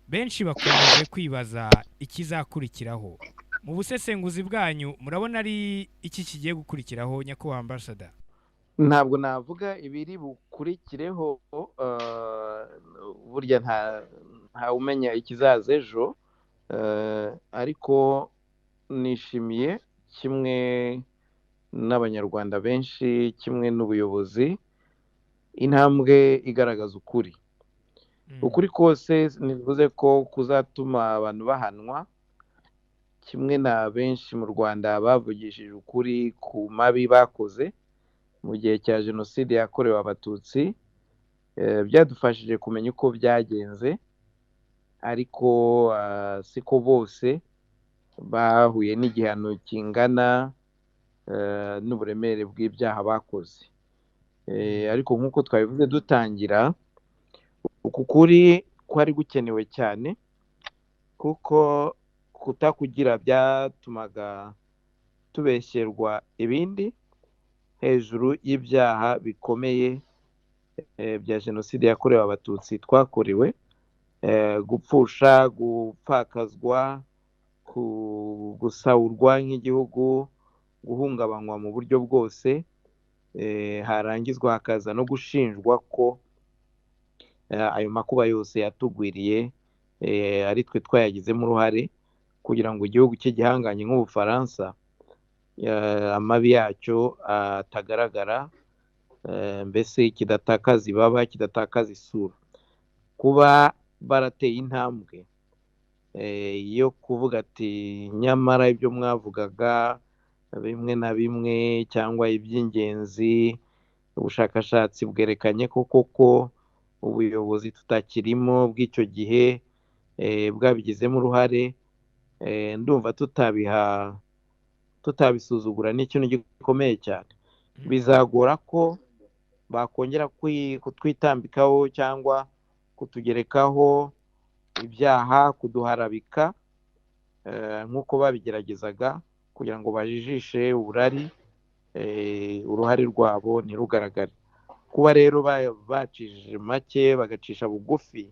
benshi bakomeje kwibaza ikizakurikiraho. Mu busesenguzi bwanyu, murabona ari iki kigiye gukurikiraho, nyakubahwa ambasada? Ntabwo navuga ibiri bukurikireho. Burya nta umenya ikizaza ejo, ariko nishimiye kimwe n'Abanyarwanda benshi, kimwe n'ubuyobozi, intambwe igaragaza ukuri. Ukuri kose ntibivuze ko kuzatuma abantu bahanwa. Kimwe na benshi mu Rwanda bavugishije ukuri ku mabi bakoze mu gihe cya Jenoside yakorewe Abatutsi, byadufashije kumenya uko byagenze, ariko siko bose bahuye n'igihano kingana n'uburemere bw'ibyaha bakoze. Ariko nk'uko twabivuze dutangira, uku kuri kwari gukenewe cyane, kuko kutakugira byatumaga tubeshyerwa ibindi hejuru y'ibyaha bikomeye bya Jenoside yakorewe Abatutsi twakorewe: gupfusha, gupfakazwa, gusahurwa nk'igihugu, guhungabanywa mu buryo bwose, harangizwa hakaza no gushinjwa ko ayo makuba yose yatugwiriye ari twe twayagizemo uruhare, kugira ngo igihugu cy'igihanganye nk'Ubufaransa amabi yacyo atagaragara, mbese kidatakaza ibaba, kidatakaza isura. Kuba barateye intambwe yo kuvuga ati: "Nyamara ibyo mwavugaga bimwe na bimwe cyangwa iby'ingenzi, ubushakashatsi bwerekanye ko koko ubuyobozi tutakirimo bw'icyo gihe bwabigizemo uruhare," ndumva tutabiha, tutabisuzugura. Ni ikintu gikomeye cyane. Bizagora ko bakongera kutwitambikaho cyangwa kutugerekaho ibyaha, kuduharabika nk'uko babigeragezaga kugira ngo bajijishe uburari, uruhare rwabo ntirugaragare. Kuba rero bacishije make, bagacisha bugufi,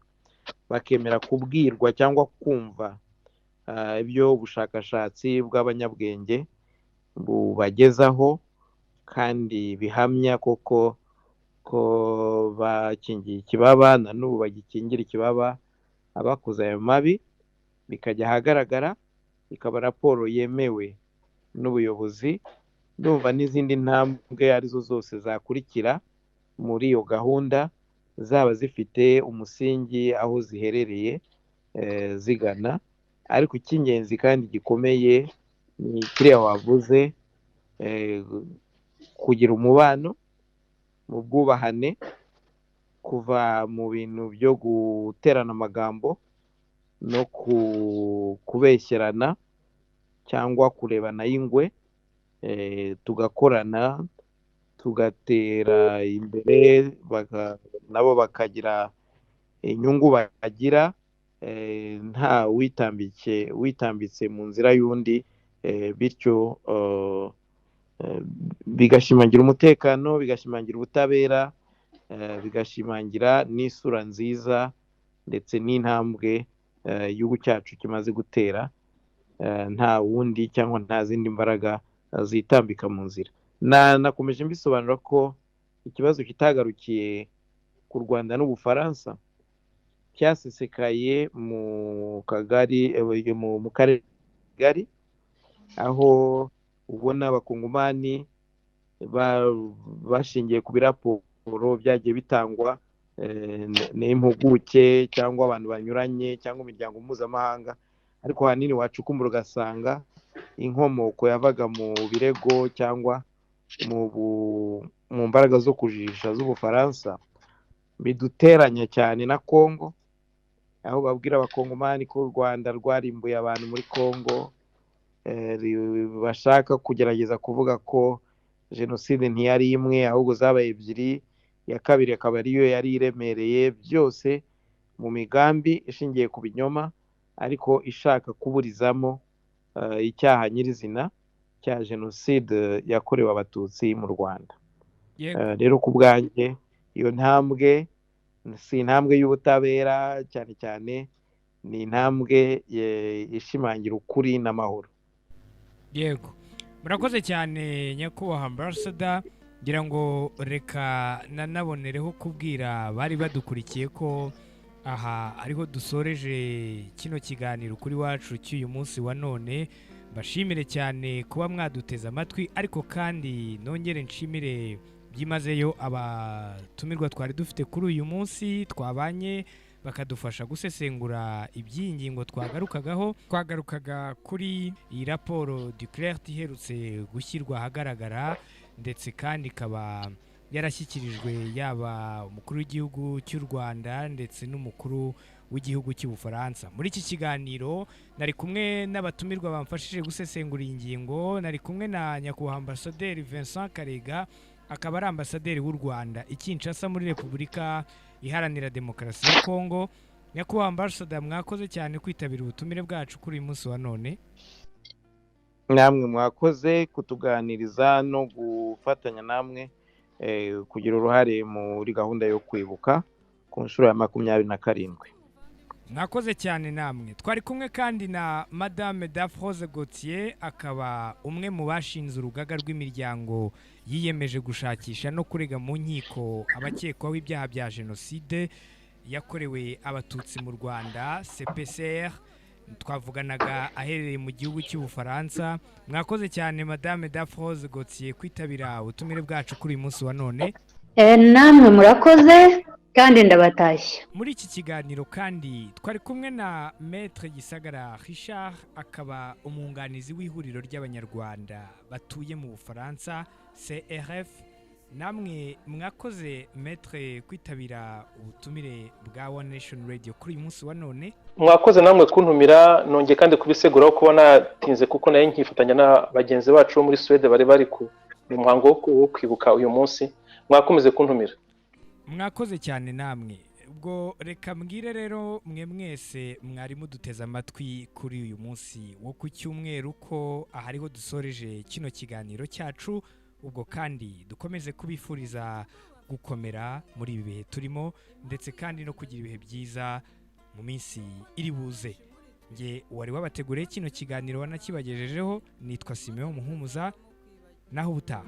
bakemera kubwirwa cyangwa kumva ibyo ubushakashatsi bw'abanyabwenge bubagezaho kandi bihamya koko ko bakingiye ikibaba, na n'ubu bagikingira ikibaba abakoze ayo mabi, bikajya ahagaragara, ikaba raporo yemewe n'ubuyobozi, ndumva n'izindi ntambwe arizo zose zakurikira muri iyo gahunda zaba zifite umusingi aho ziherereye zigana. Ariko icy'ingenzi kandi gikomeye ni kiriya wavuze: kugira umubano mu bwubahane, kuva mu bintu byo guterana amagambo no kubeshyerana cyangwa kurebana y'ingwe, tugakorana, tugatera imbere, nabo bakagira inyungu bagira, nta witambike witambitse mu nzira y'undi, bityo bigashimangira umutekano, bigashimangira ubutabera, bigashimangira n'isura nziza ndetse n'intambwe igihugu cyacu kimaze gutera, nta wundi cyangwa nta zindi mbaraga zitambika mu nzira. Nakomeje mbisobanura ko ikibazo kitagarukiye ku Rwanda n'Ubufaransa, cyasesekaye mu kagari, mu karere kagari, aho ubona Abakongomani Bashingiye ku biraporo byagiye bitangwa n'impuguke cyangwa abantu banyuranye cyangwa imiryango mpuzamahanga, ariko ahanini wacukumbura ugasanga inkomoko yavaga mu birego cyangwa mu mbaraga zo kujijisha z'Ubufaransa, biduteranya cyane na Kongo, aho babwira abakongomani ko u Rwanda rwarimbuye abantu muri Kongo, bashaka kugerageza kuvuga ko jenoside ntiyari imwe ahubwo zabaye ebyiri, iya kabiri akaba ariyo yari iremereye, byose mu migambi ishingiye ku binyoma ariko ishaka kuburizamo icyaha nyirizina cya jenoside yakorewe Abatutsi mu Rwanda. Rero ku bwanjye iyo ntambwe si intambwe y'ubutabera cyane cyane, ni intambwe ishimangira ukuri n'amahoro. Yego, murakoze cyane nyakubahwa ambasada. Ngira ngo reka nanabonereho kubwira bari badukurikiye ko aha ariho dusoreje kino kiganiro kuri wacu cy'uyu munsi wa none. Mbashimire cyane kuba mwaduteze amatwi, ariko kandi nongere nshimire byimazeyo abatumirwa twari dufite kuri uyu munsi twabanye, bakadufasha gusesengura iby'iyi ngingo twagarukagaho. Twagarukaga kuri iyi raporo Duclert iherutse gushyirwa ahagaragara, ndetse kandi ikaba yarashyikirijwe yaba umukuru w'igihugu cy'u Rwanda ndetse n'umukuru w'igihugu cy'Ubufaransa. Muri iki kiganiro nari kumwe n'abatumirwa bamfashije gusesengura iyi ngingo. Nari kumwe na nyakubahwa ambasaderi Vincent Karega, akaba ari ambasaderi w'u Rwanda i Kinshasa muri Repubulika Iharanira Demokarasi ya Kongo. Nyakubahwa ambasada, mwakoze cyane kwitabira ubutumire bwacu kuri uyu munsi wa none. Namwe mwakoze kutuganiriza no gufatanya namwe kugira uruhare muri gahunda yo kwibuka ku nshuro ya 27. Mwakoze cyane namwe. Twari kumwe kandi na Madame Daphrose Gauthier, akaba umwe mu bashinze urugaga rw'imiryango yiyemeje gushakisha no kurega mu nkiko abakekwaho ibyaha bya jenoside yakorewe Abatutsi mu Rwanda, CPCR. Twavuganaga aherereye mu gihugu cy'Ubufaransa. Mwakoze cyane Madame Daphrose Gauthier kwitabira ubutumire bwacu kuri uyu munsi wa none. Namwe murakoze kandi ndabatashye. Muri iki kiganiro kandi twari kumwe na Maître Gisagara Richard, akaba umwunganizi w'ihuriro ry'Abanyarwanda batuye mu Bufaransa CRF. Namwe mwakoze Maître kwitabira ubutumire bwa One Nation Radio kuri uyu munsi wa none. Mwakoze namwe kuntumira, nongeye kandi kubiseguraho kuba natinze kuko nayo nkifatanya na bagenzi bacu bo muri Suède bari bari ku muhango wo kwibuka uyu munsi. Mwakomeze kuntumira. Mwakoze cyane namwe. Ubwo reka mbwire rero mwe mwese mwari muduteze amatwi kuri uyu munsi wo ku cyumweru ko ahariho dusoreje kino kiganiro cyacu. Ubwo kandi dukomeze kubifuriza gukomera muri ibi bihe turimo, ndetse kandi no kugira ibihe byiza mu minsi iri buze. Nge wari wabateguriye kino kiganiro wanakibagejejeho nitwa Simeon Muhumuza, naho ubutaha.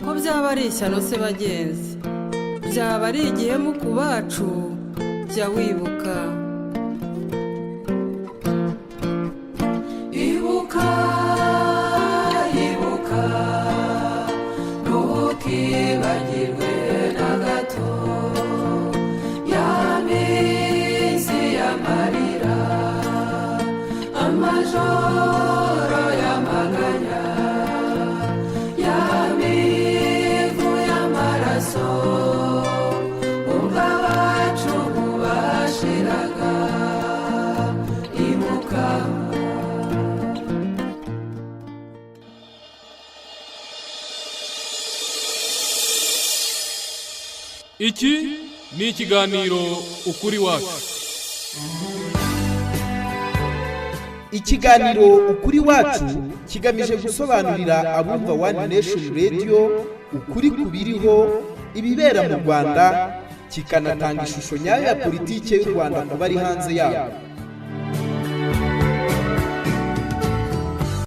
Ko byaba ari ishyano se bagenzi, byaba ari igihemu ku bacu, jya wibuka. Ibuka, ibuka, ntukibagirwe na gato ya minsi y'amarira, amajoro y'amaganya, ya mivu y'amaraso, ubwo abacu bashiraga. Ibuka. Iki ni ikiganiro Ukuri Wacu. Ikiganiro Ukuri Wacu kigamije gusobanurira abumva One Nation Radio ukuri ku biriho, ibibera mu Rwanda, kikanatanga ishusho nyayo ya politiki y'u Rwanda ku bari hanze yarwo.